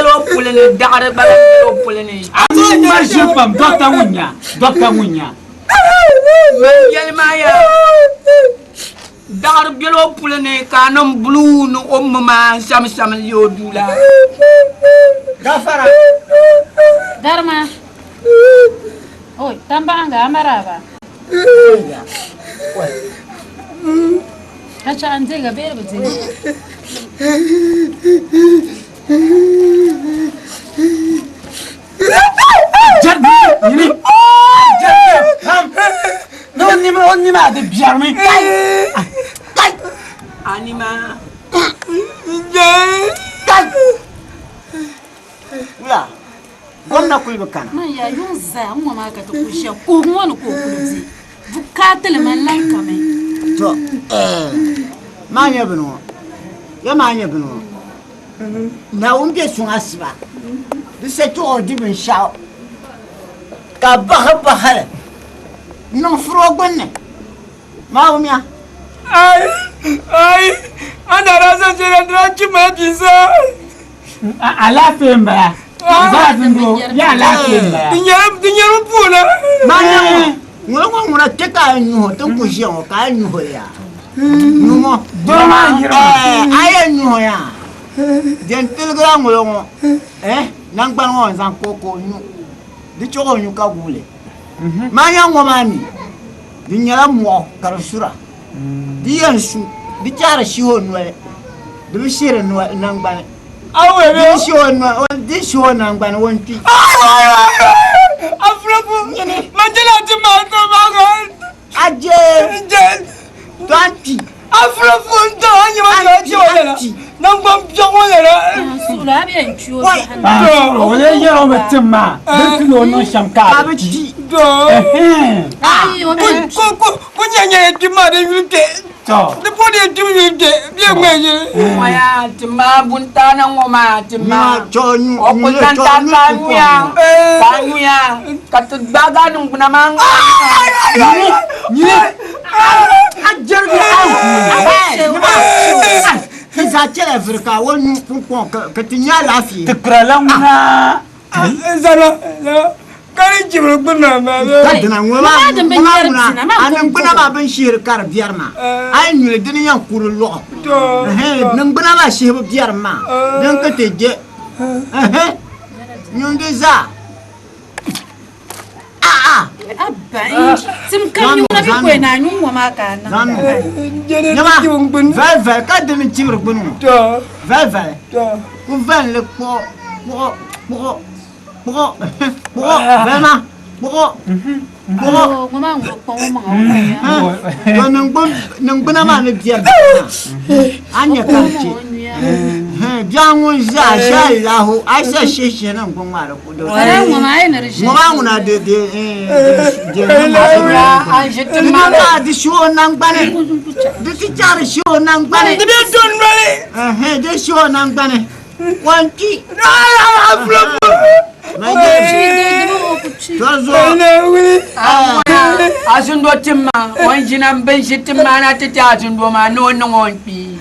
bela o puli ni, daɣiri gba lahi bela o puli ni. A mi ŋmari ʒiri pam, dɔkta ŋun nya, dɔkta ŋun nya. Man yɛli maa yaa, daɣiri bela o puli ni ka a niŋ buluu ni o mi maa n-samsam li o duu la. Gafara. Darima. Oi, tambaɣiŋga, a maraba. Ka chaɣ n deega bee di bi deega? Jɛrigu nyini jɛrigu pam ni o nima o nima di biɛrimi kai kai anima kai wula Gomna kuli bi kana. Man ya yuŋ zaa n ŋɔ maa ka ti kuli ʒiya kuhigu ŋɔ ni ka o kuli di bukaatili man lan kami. To maa nyɛ bini ŋɔ ya maa nyɛ bini ŋɔ Naawuni be suŋ asiba di sa ti o di binshɛɣu ka bahi bahili niŋ furo gbunni maa wumiya. Ai ai ana rasa jira dira chima bisa. Alaafee n bala. Zaa dundoo ya alaafee n bala. Di nyɛla puuni. Maa nyɛ ŋɔ ŋɔ ŋɔ ŋuna kpɛ ka a nyuho ti ku ʒiya ŋɔ ka a nyuho ya nyuho Doo maa n yiri a yɛn nyuho ya din tiligira ŋolo ŋɔ nangbani ŋɔ n zaŋ ka o ka o nyu di chɛ ka o nyu ka guuli maa nyɛ ŋɔ maa mi di nyɛla mɔɣu ka di sura di yɛn su di chaɣiri shihi o noli di bi shihiri nangbani di shihi o nangbani o ni kpi a je to a kpi O lee yɛri o mi tim maa bɛ ni ti o niŋ shɛm ka a bi kpi. Ku nyɛ nyɛla kpim maa di yuli kpe. Di po di kpim yuli kpe bɛ ŋmɛ yili. Ŋɔya ti ma buntaana ŋɔ maa ti ma o ku zaŋ ti a ka a nyuya ka a nyuya ka ti gbaagi a niŋgbuna maa ŋmaai. Nyini a jɛrigi a Ti zaa chɛla vuri ka o nyu pumpɔŋ ka ti nya alaafee. Ti kurila ŋuna. Zara, zara, ka di chibiri gbunna maa. Ka dina ŋɔ maa ŋuna, a niŋgbuna maa bin shihiri ka di biɛri maa, a yi nyuli di ni yɛn kuri lɔɣu. Niŋgbuna maa shihibu biɛrim maa, din ka ti je. Nyun di zaa. Vali vali ka dini chibiri gbuni ŋɔ vali vali ku valli kpuɣu kpuɣu kpuɣu kpuɣu kpuɣu vali maa kpuɣu kpuɣu to ningbuna maa ni biɛri a nyɛ ka di chɛ biɛɣu ŋun ʒɛ a shɛ alaho a shɛ shihi shihi niŋgbuŋ maa di ŋɔ maa ŋuna di di di maa di shihi o nangbani di ti chaɣari shihi o nangbani di bɛ don noli di shihi o nangbani o n kpi Azundo tim ma o n ʒina n bin ʒi tim maa na ti ti Azundo maa ni o niŋ o n kpi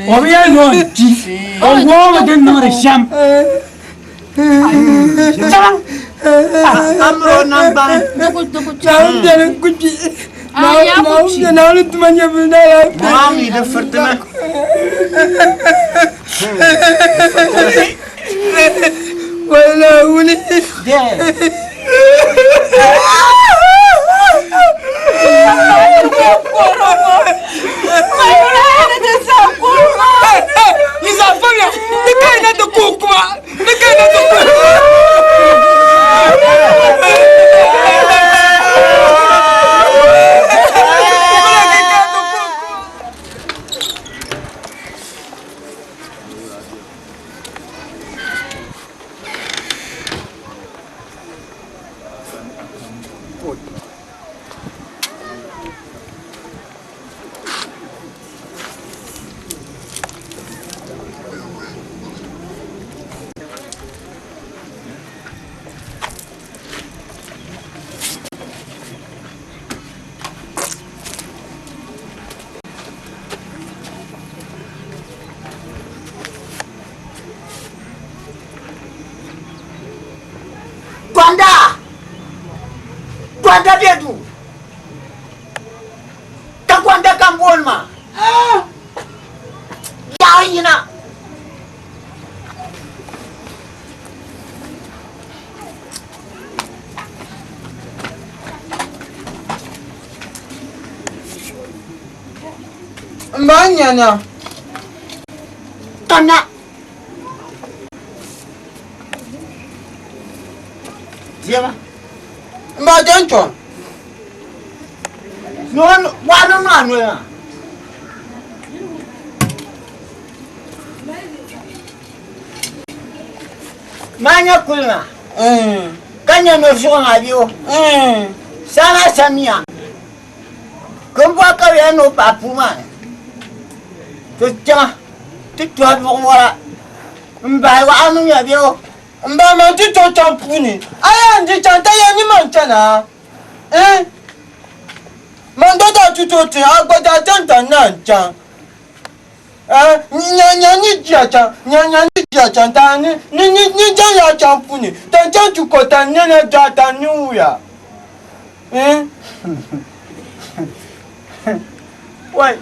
O bi yɛli ni o ni kpi, o ŋooi mi di ni niŋdi shɛm. Chaŋ! Gonda! Gonda bɛ duu. Ka gonda ka n booni maa. Yaɣi yina. M ba n nyana. Kana. Diɛma. M ba jɛnchɔn. Nɔɔ waa niŋ maa noli maa. Maa nyɛ kuli maa. Ka nyɛ nɔzuɣu maa bɛ o. Saa maa samiya. Kumbɔɣu ka bɛ yɛn ni o paɣi puu maa ni. Ti chaŋ ti tɔhi buɣim wara m-bahi waɣa mini ya bɛ o. M ba man ti tooi chaŋ puu ni, a yɛn di chaŋ ta yɛn ni man chana a? N Man do daa ti tooi ti a gba daa chaŋ ta naan chaŋ. A nya nya ni jia chaŋ, nya nya ni jia chaŋ ta ni ni ni ni chaŋ ya chaŋ puu ni, tan chaŋ ti ko tan nɛnɛ daa tan ni wuya. N Wai!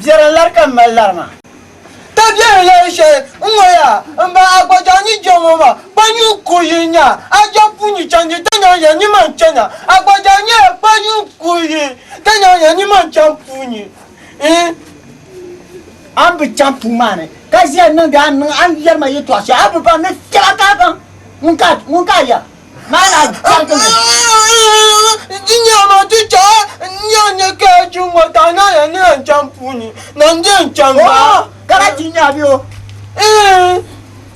Biɛri n-lari ka m mali lari maa. Ta biɛri lari shɛli n-ŋɔ yaa, m ba a gba daa ni je ŋɔ maa, kpa yuun ku yi nya a je puuni chaŋ di ta nyaŋ ya ni man chana, a gba daa nyɛla kpa yuun ku yi ta nyaŋ ya ni man chaŋ puuni. N. A ni bi chaŋ puu maa ni ka ʒiya niŋdi a ni niŋ a ni yɛri ma yɛtɔɣ shɛli, a bi baŋ ni kpɛma ka a baŋ ŋun ka a yɛra. Di nyama ti chaɣa n-nya ni ka a chi ŋɔ ta na ya ni n chaŋ puuni na n-di n chaŋ maa. Karachi nya bɛ o.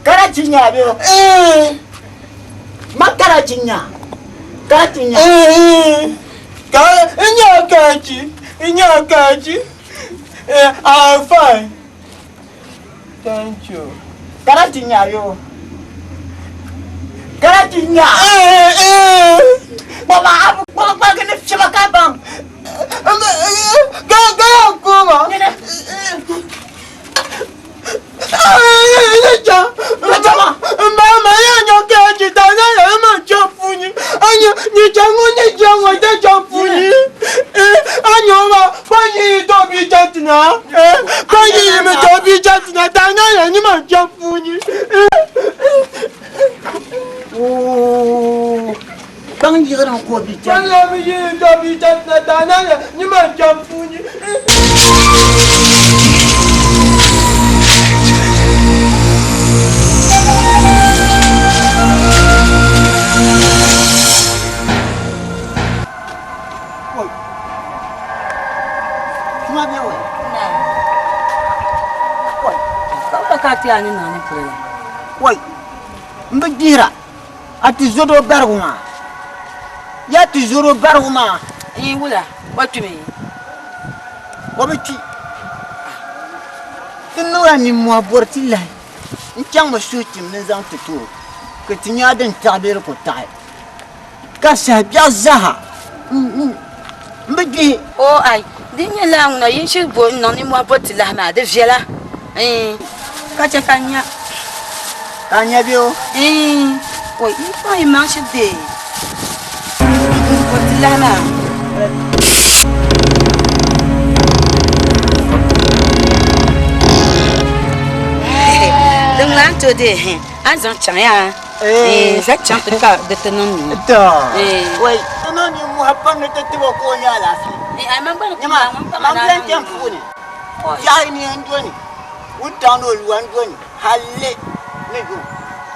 Karachi nya bɛ o. Ma karachi nya. Karachi nya. Ka n nya karachi, n nya karachi. I'm fine. Thank you. Karachi nya yo. Karachi nya. Kpɔma abu kpɔma kpa ni fiɛma ka baŋ. Ga ga ya kuma. Mama ya nya karachi ta na ya ma chapuni. Anya ni changu ni changu ta chapuni. Anya ma pa yi to bi chatina. Pa yi mi to bi chatina ta na ya ni ma chapuni. Oh. Kpaŋ yiɣiri n ko bi chatina. Pa ya mi yi to bi chatina ta na ya ni ma chapuni. Wai, m bi dihira a ti zɔdo barigu maa. Ya ti zɔdo barigu maa. N wula, o kpimi? O bi kpi. Ti niŋla nimmɔhi bɔri ti lahi n-chaŋ mi suhi tim ni zaŋ ti ti o ka ti nya din taɣi bee di ku taɣi. Ka saha biɛɣu zaaha n bi gbihi. O ai, di nyɛ lala ŋuna yi shiri bo n-niŋ nimmɔhi bɔri ti lahi maa, di viɛla. Iin, ka chɛ ka n nya. Ka a nya bɛ o? Iin, oi, yi kpaŋ yi maŋ shiri deei bɔri ti lahi maa. Din ŋuna a ni tooi deei hɛn, a ni zaŋ chaŋ yaa. Eh, zaŋ chaŋ ti ka di ti niŋ nuu. To. Wai, ti niŋ nimmohi pam ni ti tib o ka o nya alaafee. Eh, ai man gba ni Nyama, man biɛni kpɛm puuni. Biɛɣu ni n-doni, wuntaŋ ni o lua n-doni, halli ni yuŋ.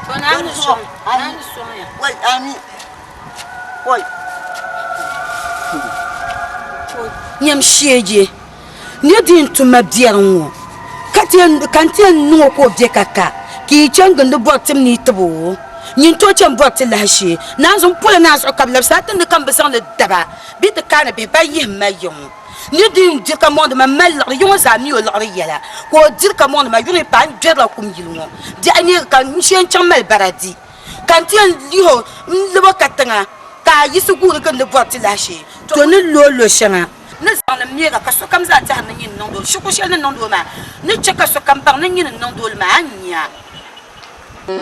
To naa ni sɔŋ, naa ni sɔŋ ya. Wai, ami. Wai. Nyam sheeje, ni di yɛn tum ma biɛri ŋ-ŋɔ, ka n ti yɛn niŋ o ka o be ka ka, ka yi chaŋ gindi bɔri tim ni yi tib o. Nyin tooi chaŋ bɔri ti lahi shee. Naanzu m-polo naa zuɣu ka bɛ labisi a tindi ka m bi zaŋ li daba bee ti kaani bihi ban yihim ma ya ŋɔ. Ni di yɛn diri ka mɔŋdi ma m-mali liɣiri, yi ŋɔ zaa mi o liɣiri yɛla, ka o diri ka mɔŋdi ma yuri paai n gbɛrila kum yili ŋɔ. Biɛɣu neegi ka n shee n-chaŋ mali bara di, ka n ti yɛn lihi o n-lab o katiŋa ka a yiɣisi guuri gindi bɔri ti lahi shee. To ni lo lo shɛŋa ni zaŋ li meega ka sokam zaa tɛhiri ni nyini niŋdi o shikuru shɛli ni niŋdi o maa ni chɛ ka sokam baŋ ni nyini n-niŋdi o li maa, a ni nya. Batun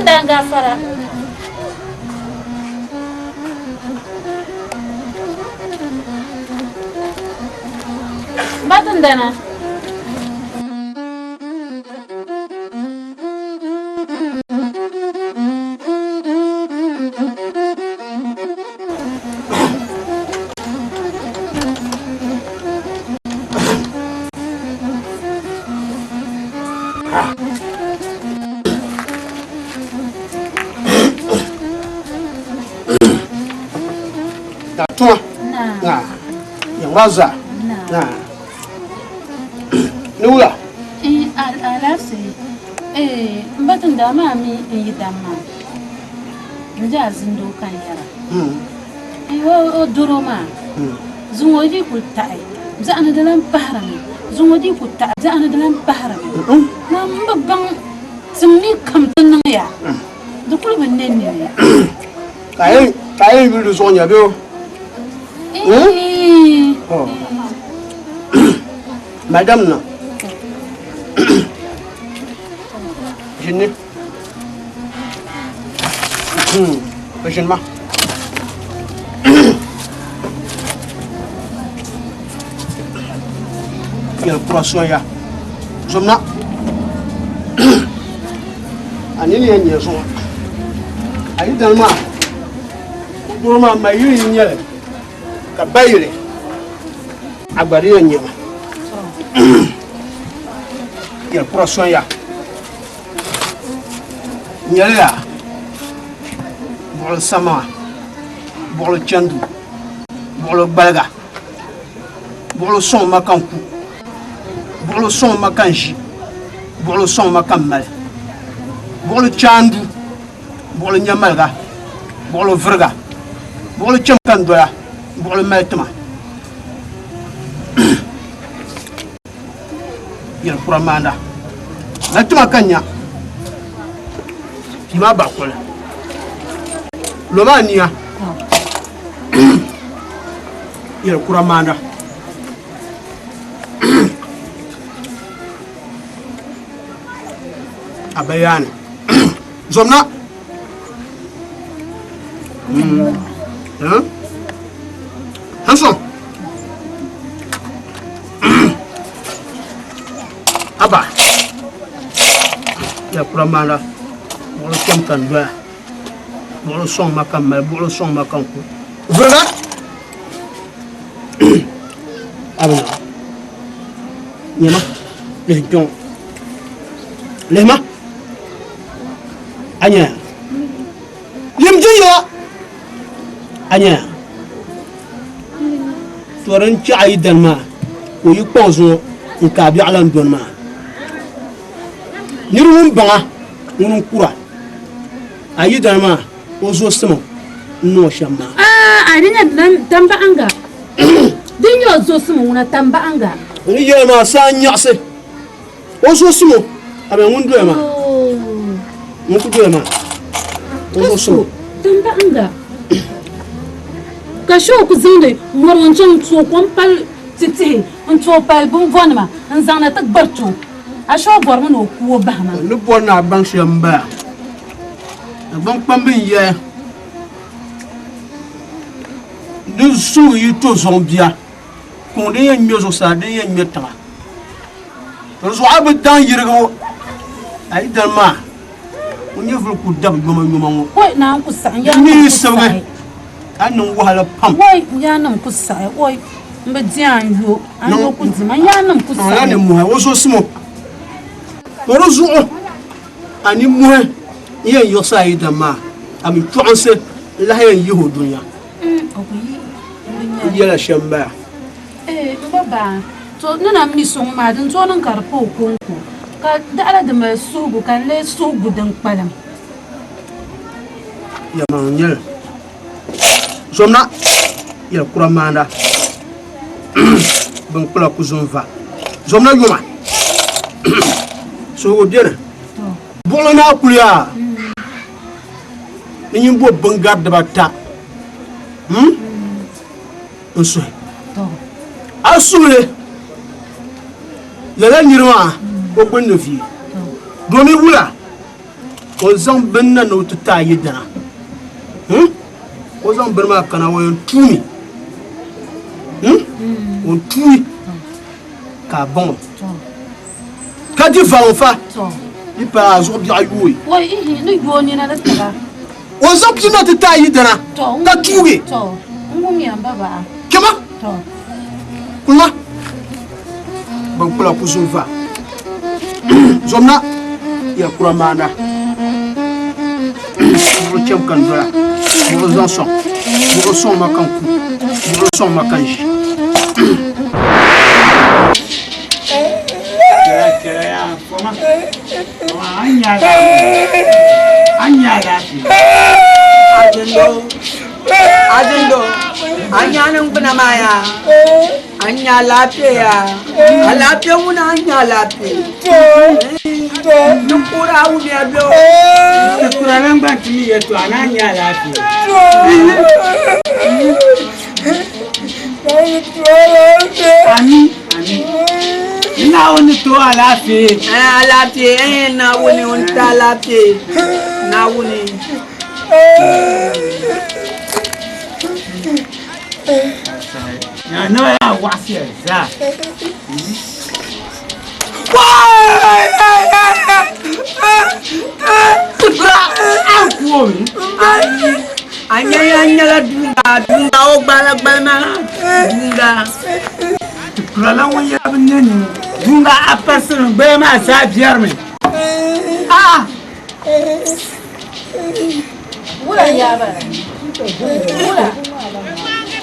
dan gafara. Batun dana. Da tuma. Na. Yɛn zaa. Na. Ni wula. Alaafee. M ba tindaa maa mi n yi dam maa n di a zindoo ka n yɛra o doro maa zuŋɔ di kuli taɣi biɛɣuni di lan pahirimi zuŋɔ di kuli taɣi biɛɣuni di lan pahirimi na m bi baŋ tim mi kam ti niŋ ya di kuli bi ne nini. Ka a yɛn yuli di zuɣu nya bee o? Madam na ʒini bi ʒini ma yɛli kura soya zomna a nini yɛn nyɛ zuɣu a yi dali maa doo maa ma yili n nyɛli ka bayili a gba di yɛn nyɛma yɛli kura sonya n nyɛli yaa buɣuli samaŋa buɣuli chɛndu buɣuli gbaliga buɣuli sɔŋ ma ka n ku buɣuli sɔŋ ma ka n ʒi buɣuli sɔŋ ma ka n mali buɣuli chaandu buɣuli nyamaliga buɣuli vuriga buɣuli chɛm ka n dola buɣuli mali tima yɛli kura maanda mali tima ka n nya pii maa baɣa kuli lo maa niya yɛli kura maanda a bayaani zomna Hanson aba ya kura maana buɣuli kpɛm ka n doya buɣuli sɔŋ ma ka n mali buɣuli sɔŋ ma ka n ku vuriga abina nyɛma lihi kpɛŋɔ lihima a nyɛya yim jinyila a nyɛya to din chaɣa yi dani maa ka o yi kpaŋ zuŋɔ n ka a biɛɣu lan doni maa niri ŋun baŋa ŋuni n kura a yi dani maa o zoosimi n niŋ o shɛm maa A di nyɛ tambaɣinga din nyɛ o zoosimi ŋuna tambaɣinga n ni yɛli maa saa nyaɣisi O zoosimo a bɛ ŋun doya maa ŋun ku doya maa o zoosimo. Tambaɣinga ka shoo ku zaŋdi mɔri n chaŋ n tooi kom pali ti tihi n tooi pali binvɔnima n zaŋna ti gbariti o a shoo bɔrimi ni o ku o bahi maa. N ni bɔri ni a baŋ shɛm m-bala Dagbaŋ kpambi n-yɛli ni suhu yi to zuŋ bia Kuŋ din yɛn ŋme zuɣusaa din yɛn ŋme tiŋa. Di zuɣu a bi daŋ yirigibu a yi dali maa o nyɛvuli ku dabi yoma yoma ŋɔ. Oi naan ku saɣi Di mi yi sibigi ka niŋ wahala pam. Oi n yaannim ku saɣi oi n bi di a n yo a n yo ku dima n yaannim ku saɣi. Niŋla nimmohi o zuɣusimo to di zuɣu a nimmohi n yɛn yiɣisi a yi dali maa a mi chɔɣinsi n lahi yɛn yihi o dunia. O ku yi N yɛla shɛm m-bala. Ee, m ba baa, to ni na mi so ŋɔ maa, din tooi niŋ ka di pa o kɔŋko, ka daɣila di mali suhigu ka di lee suhigu din kpalim. Yɛlimaŋ n-nyɛ li. Zomna yɛli kura maanda bin kpula ku zo n-va. Zomna yoma suhigu beni. Buɣili naa kuli yaa ni nyin bo bingari dibata n suhi. A suhili lala niri maa o gbunni vie domi wula o zaŋ bini na ni o ti ti a yidana. O zaŋ bini maa kana o yɛn tuumi. O ni tuui ka a baŋ o ka di valiŋ fa yi paai a zuɣu biɛɣu yooi. O zaŋ pini na ti ti a yidana ka tuugi. Kpɛma kulima ban kula ku zo va zomna ya kura maana buɣu chɛm ka n dola buɣu zaŋ sɔŋ buɣu sɔŋ ma ka n ku buɣu sɔŋ ma ka n ʒi. Azindo, a nya niŋgbuna maa yaa, a nya alaafee yaa, alaafee ŋuna a nya alaafee. Ni kura a wumiya bɛ o. Ti kura lan gba ti mi yɛltɔɣa ni a nya alaafee. Ami, ami. Ni Naawuni ni ti o alaafee. Alaafee, Naawuni o ni ti alaafee. Naawuni. A nyɛla nyɛla duunga duunga o gbala gbali maa duunga. Kurala ŋun yɛla bi nɛ ni duunga a parisiri gbaya maa zaa biɛrimi. Ah! Wula n-yaa bala? Wula?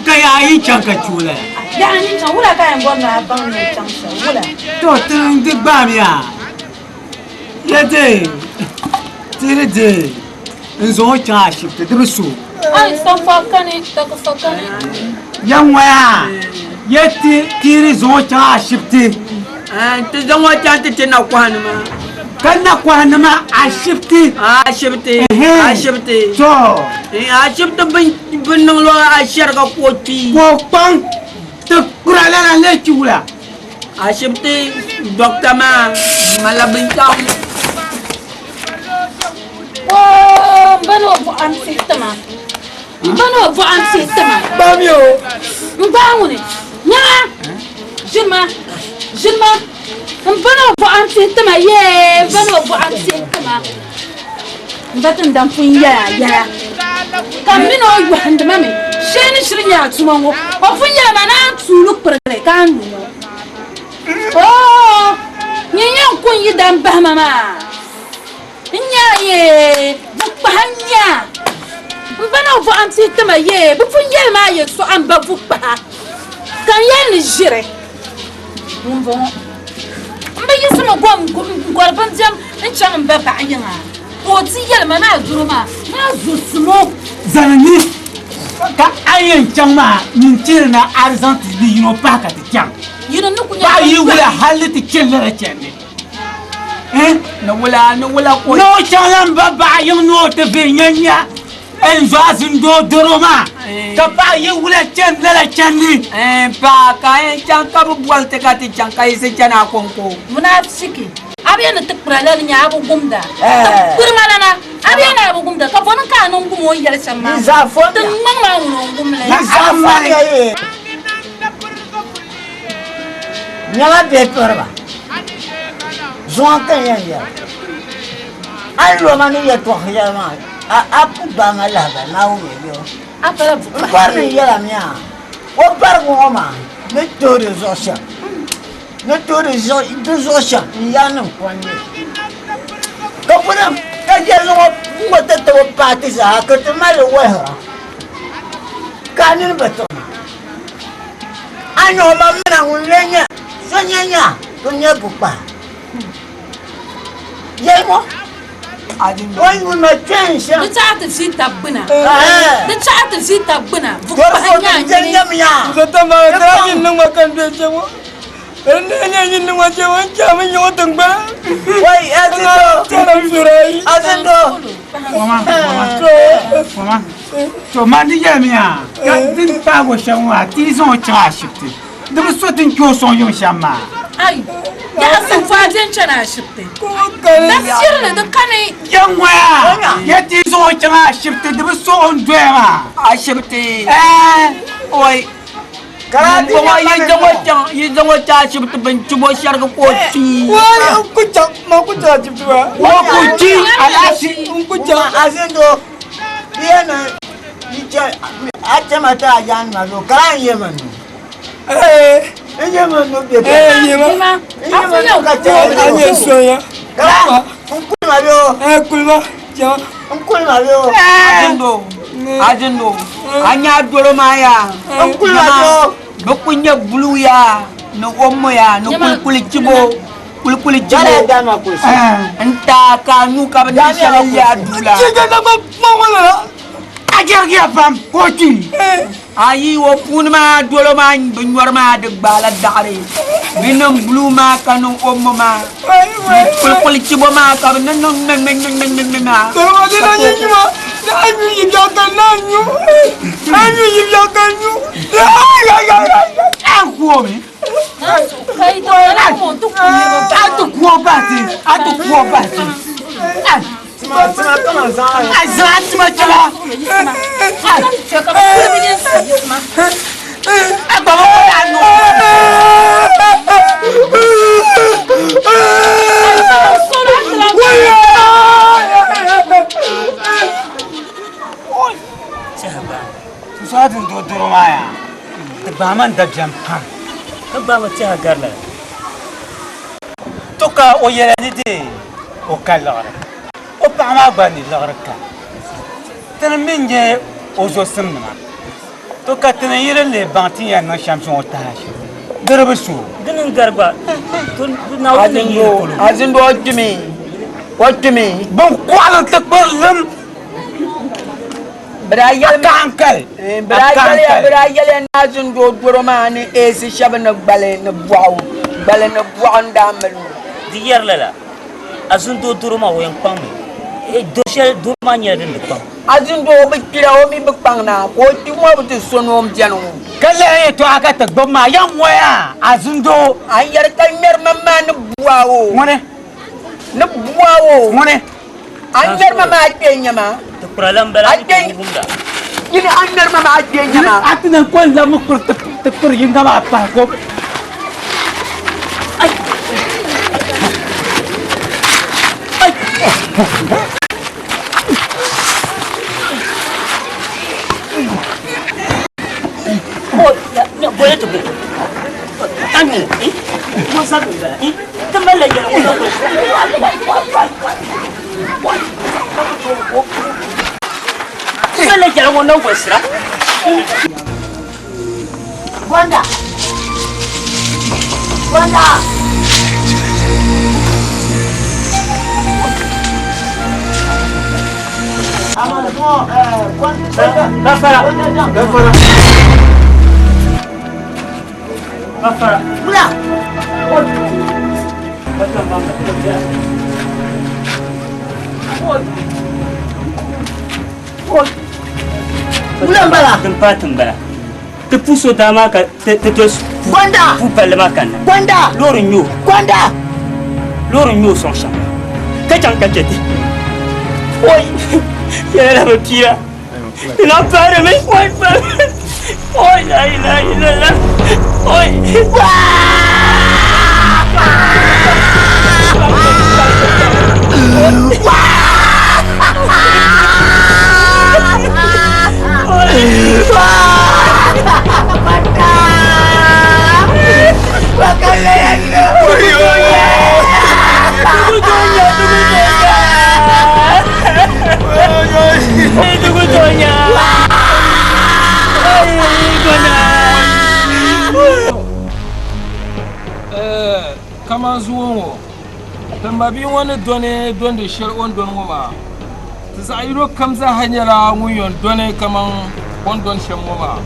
Ka yaa yi chaŋ ka chu la? Yaa n yi chaŋ, wula ka a yɛn bɔri ni a baŋ ni n chaŋ shɛli? Wula? To ti di gbaam ya. Ya de ti di de n zaŋ o chaŋ ashibiti di bi so. Ai, sanfa kani, takufa kani. Ya ŋɔya, ya ti ti di zaŋ o chaŋ ashibiti. Ti zaŋ o chaŋ ti ti nakɔhinima. Ka nakɔhinima ashibiti. Ashibiti, ashibiti. To. Ashibiti bin niŋ lo ashɛriga ka o kpi. Ka o kpaŋ ti kura lala n-lee kpi wula? Ashibiti dɔkta maa malila binshɛɣu. Oo, m ba ni o buɣa n-tihi ti ma. M ba ni o buɣa n-tihi ti ma. Gbaami o. N gbaai ŋuni. Nyaŋa! Ʒini ma. Ʒini ma. M ba ni o buɣa n-tihi ti ma yee! M ba ni o buɣa n-tihi ti ma. M ba Tindam pun yɛla yɛla ka m mini o yɔhindi ma mi. Shee ni shiri nyɛ a tuma ŋɔ. O pun yɛli ma ni a ni tuuli kpirigili ka a ni lu ŋɔ. Oo! Nyin yɛn ku n yi dam bahi ma maa. N nya yee, bɛ kpahi n nya. M ba na bɔɣa n-tihi ti ma yee, bɛ pun yɛli ma a yɛltɔɣa m ba bu kpaha, ka n yɛli ni ʒiri ŋumbɔŋɔ. M bi yiɣisimi gom n-gɔri bindiɛm n-chaŋ m ba baɣa yiŋa, ka o ti yɛli ma ni a doro maa, ni a zo simo. Zani ni ka a yɛn chaŋ maa, nyin chihiri na a di zaŋ ti di yino pahi ka ti chaŋ. Yino ni ku nyɛ Paɣa yi wula hal ni ti chani lala chandi. Ni wula, ni wula ko. Ni o chaŋ la m ba baɣa yiŋ ni o ti vihi nya nya n zo a zindoo doro maa, ka paɣa yi wula chani lala chandi. Paɣa ka a yɛn chaŋ ka bɛ boli ti ka ti chaŋ ka yiɣisi chani a kɔŋko. Munafiki, a bi yɛn ni ti kpira lala nya a bi gumda. Ti kpirima lana, a bi yɛn ni a bi gumda, ka bɔni ka a niŋ gum o ni yɛli shɛm maa? Ti ŋmaŋ maa ŋuni o n-gum li. Nyɛla bihi tuhiriba zuŋɔ ka n yɛn yɛli a ni lo ma ni yɛtɔɣ shɛli maa a ku gbaai ma lahibali Naawuni mi bɛ o. N bɔri ni n yɛl a mi a o barigu ŋɔ maa ni tuhi di zuɣu shɛm ni tuhi di zuɣu shɛm n yaannim ko n-nyɛ li. Ka puni ka yɛli ŋɔ ŋɔ ti tabo paai ti zaa ka ti mali li wɔlihira ka a nini bi tiɣi ma. A ni o ma mina ŋun lee nyɛ so nyɛ nya ŋun nyɛ bukpaha. Yɛlimo o yuun ma kpɛn shɛm. Di chaɣi ti ʒi tab gbuna. Di chaɣi ti ʒi tab gbuna. Bukpaha nyɛ a nyini. Zɔtɔ maa daa nyin niŋ ma ka n be kpe ŋɔ. N daa nyɛ nyin niŋ ma kpe ŋɔ n chaɣimi nyɛ o tiŋgbana. Wai, Azindo! Azindo! Koma, to man di yɛlimi yaa, ka di ni paagi o shɛm maa, ti yi zaŋ o chaŋ ashibiti. Di bi so ti ni kpe o sɔŋ yuŋ shɛm maa. Ai, yaha sinfaa bɛ n-chani ashibiti. Dafirili di kani. Ya ŋɔya, ya ti zaŋ o chaŋ ashibiti, di bi so o ni doya maa. Ashibiti? Ɛɛ, oi. Bɔŋɔ yi zaŋ o chaŋ, yi zaŋ o chaŋ ashibiti bɛ ni chib o shɛrigi ka o kpi. Wai, n ku chaŋ, man ku chaŋ ashibiti maa. O ku kpi, alaafee, n ku chaŋ. Azindoo, di yɛn niŋ yi chɛ a chɛma ti a yaanima zuɣu ka a ni yɛ ma nuu. N yɛ ma nuu bɛ ka. N yɛ ma nuu ka chɛ A nyɛ sonya. Kara, n kuli ma bɛ o. Kuli ma, chɛma. N kuli ma bɛ o. Azindoo, Azindoo, a nya a doro maa yaa. N kuli ma bɛ o. Bɛ ku nyɛ buluu yaa ni omo yaa ni kulikuli chibo. Kulikuli chibo. N taai ka a nyu ka bɛ niŋ shɛli n-le a duu la. A jɛrigiya pam ka o kpi. Ayi o puuni maa dolo maa bi nyɔri maa di gbaala daɣiri. Bɛ niŋ buluu maa ka niŋ omo maa ni kulikuli chibo maa ka bɛ niŋ niŋ ŋmɛŋmɛŋmɛŋmɛŋmɛ maa. A ku o mi. A ti ku o bahi ti. A ti ku o bahi ti. A zaŋ a tima chɛba. A gba bi kuli a nuu. Tusa din do doro maa yaa, di gbaai ma n-dabiɛm pam. Ka gbaai ma tɛha gari lala. To ka o yɛla ni deei o ka liɣiri, o paɣa maa gba ni liɣiri ka. Tini mi n-nyɛ o zosimnima. To ka tini yi di lihi baŋ ti ni yɛn niŋ shɛm sɔŋ o taha shɛm, di di bi su o. Dini n-gari gba, to Naawuni ni yi di polo. Azindoo o kpimi, o kpimi. Bɛn kɔɣili ti kpiri lim. Bɛ daa yɛli A kahiŋkali, Bɛ daa yɛliya, bɛ daa yɛliya ni Azindoo doro maa ni eesi shɛba ni gbali ni bɔɣu, gbali ni bɔɣu n-daa mali o. Di yɛri lala, Azindoo doro maa o yɛn kpaŋmi. Doro shɛli doro maa nyɛla din di kpaŋ. Azindoo bi kpira, o mi bi kpaŋ na, ka o kpi ŋɔ bi ti so ni o ni beni ŋɔ. Ka lahi yɛtɔɣa ka ti gbubi maa, ya ŋɔya, Azindoo. A ni yɛri ka ŋmɛri ma maa ni bua o. Ŋuni? Ni bua o. Ŋuni? A ni ŋmɛri ma maa kpee n-nyɛ ma. Ti kpura la m-bala, a ti wumda. Yini a ni ŋmɛri ma maa kpee n-nyɛ ma. A ti na ko n-labimi kpuri ti kpuri yiŋga maa pahi ko. Boli ti bo. Ani, mo sa m-bala, ti malila yɛla ŋɔ na Ti malila yɛla ŋɔ na wɔlisira. Gonda! Gonda! Gafara. Gafara. Gafara. Wula! Wula m-bala? Din paai ti m-bala. Ti pu so daa maa ka ti doli Gonda! pu palli maa kanna. Gonda! Loori n-nyɛ o. Gonda! Loori n-nyɛ o sɔŋ shɛm ka chaŋ ka chɛ ti. Oi! Yɛla la bi piira. Di lahi paarimi. Oi! Oi! La ilaha illallah. Oi! Kaman zuŋɔ ŋɔ, ti mabia ŋɔ ni dɔni dɔndi shɛli o ni dɔni ŋɔ maa, ti zaɣ yino kam zaaha nyɛla ŋun yɛn dɔni kaman o ni dɔni shɛm ŋɔ maa.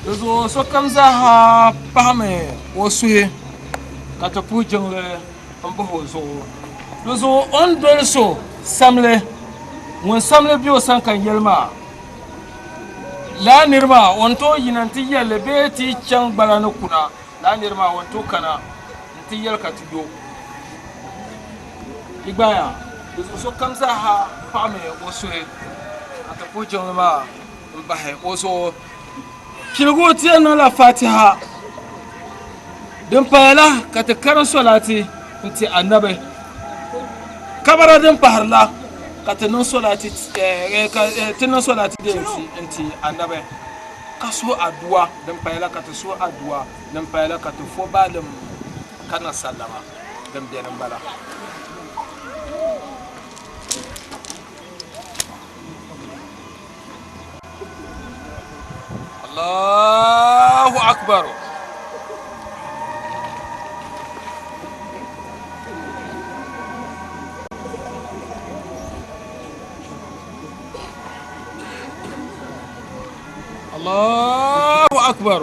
Di zuɣu sokam zaaha pahimi o suhi ka ti puhi jiŋli m-bahi o zuɣu. Di zuɣu o ni doli so samli, ŋun samli be o sani ka n yɛli maa. Lala niri maa o ni tooi yina nti yɛli li bee ti yi chaŋ gbala ni kuna, lala niri maa o ni tooi kana nti yɛli ka ti yo. Yi gbaya, di zuɣu sokam zaaha paɣimi o suhi ka ti puhi jiŋli maa m-bahi o zuɣu. Piligu ti yɛn niŋla Fatiha. Din paya la ka ti karim solati n-ti Anabi. Kabara din pahiri la ka ti niŋ solati ka ti niŋ solati din n-ti Anabi ka suhi aduwa. Din paya la ka ti suhi aduwa. Din paya la ka ti fo baalim ka niŋ sallama. Din beni m-bala. Allahu akbar. Allahu akbar.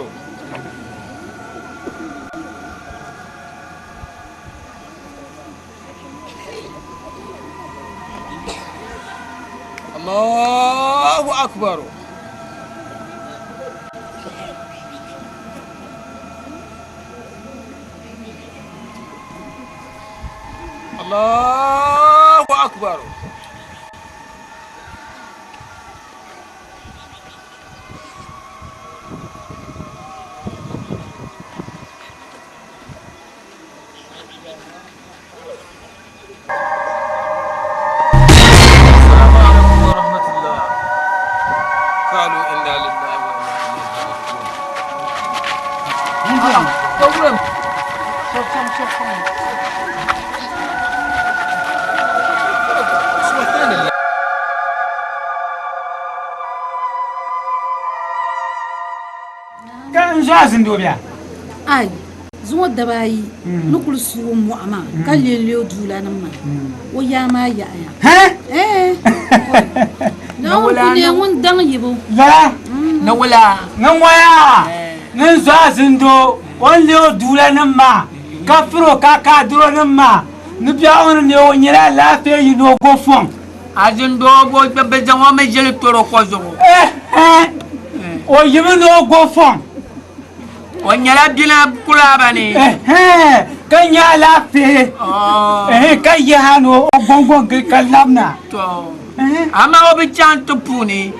Allahu akbar. Allahu akbar. Assalamu alaikum wa rahmatullah. Qalu inna lillahi wa inna ilayhi raji'un. Dawuram. Subhanallah. Ka n zo a zindoo bia? Ai, zuŋɔ daba ayi ni kuli suui mɔɣu maa ka leei o duulanim maa, o yaa maa yaɣiya. Ɛɛ! Naawuni ku neei ŋun daŋ yibu. Lala? Ni wula? Ni ŋɔya ni n zo a zindoo o ni leei o duulanim maa ka firi o ka ka a duronim maa ni biɛɣu ŋɔ ni neei o nyɛla alaafee yi ni o go fɔŋ. A zindoo bo bɛ zaŋ o mi ʒili toroko zuɣu. O yimi ni o go fɔŋ. O nyɛla bina kulaaba ni. Ka nyɛ alaafee ka yaha ni o gɔŋgɔŋ gili ka labina. Amaa o bi chaŋ ti puuni.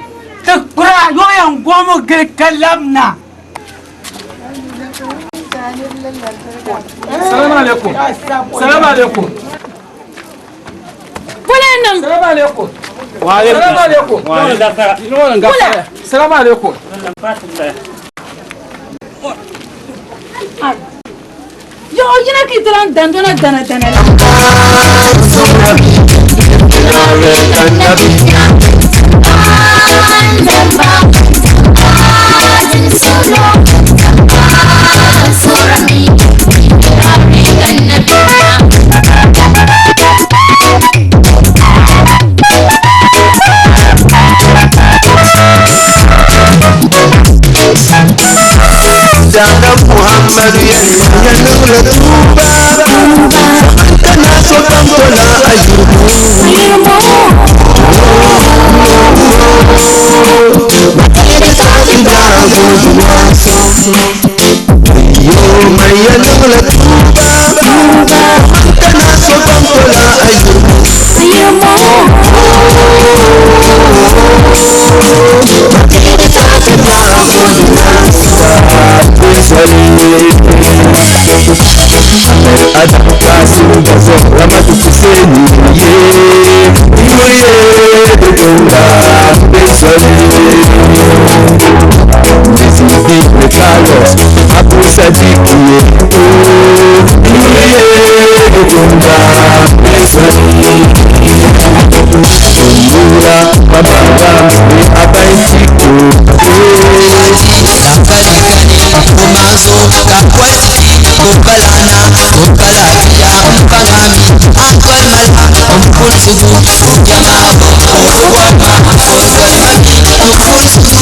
Ti kpira o yɛn gɔmi gili ka labina. Salamu alaikum. Salamu alaikum. Bole niŋ. Salamu alaikum. Salamu alaikum. Bole. Salamu alaikum. Yo yina ki tilan dandona dana dana la. Dada Muhammadu ya niŋla tuuba Kana sokam tola ayubu Yo ya niŋla tuuba Kana sokam tola ayubu Adam Kasim Gazo Ramatu Kuseni ye Yuye Bedonga Besole Mississippi Carlos Abu Sadiq ye Yuye Bedonga Besole Mura Baba Ni Abaitiko Kumanso kakwati kukalana kukalafiya mkangami akwalmala mkunsugu ujamabo uwama uzalmami mkunsugu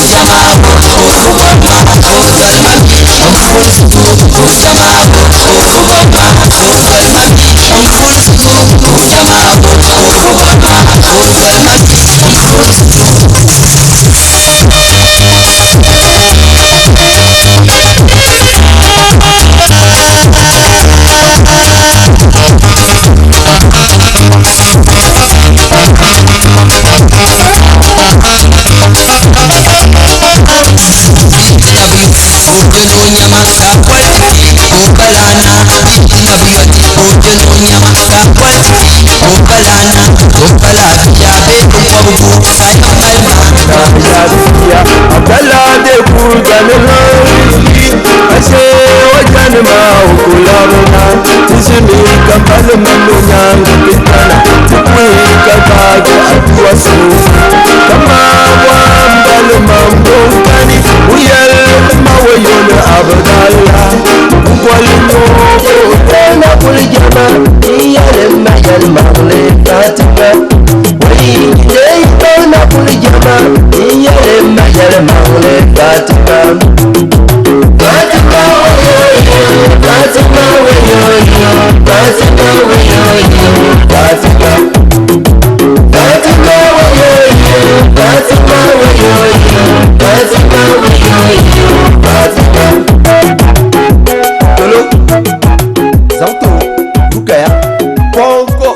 ujamabo uwama uzalmami mkunsugu ujamabo uwama uzalmami mkunsugu ujamabo uwama uzalmami mkunsugu. ka o je ni o nyama ka boli ti ka o balana bi na bi yɔti ka o je ni o nyama ka boli ti ka o balana ka o bala biya bee binkɔbigu ka yɛn mali ma. Abdalla de kujani hangi Ashe wajani ma ukulabuna Tishimi kambali manunyanga kitana Tikwi kabage atuwa sufu Kama wambali mambukani Uyel mawayone Abdalla Ukwali nyoko tena kulijama iyale mayal magle Fatima Tena kulijama iyale mayal magle Fatima Fatima wayoyo Fatima wayoyo Fatima wayoyo Fatima Fatima wayoyo Fatima wayoyo Fatima wayoyo Fatima Tolo Zanto Rukaya Kongo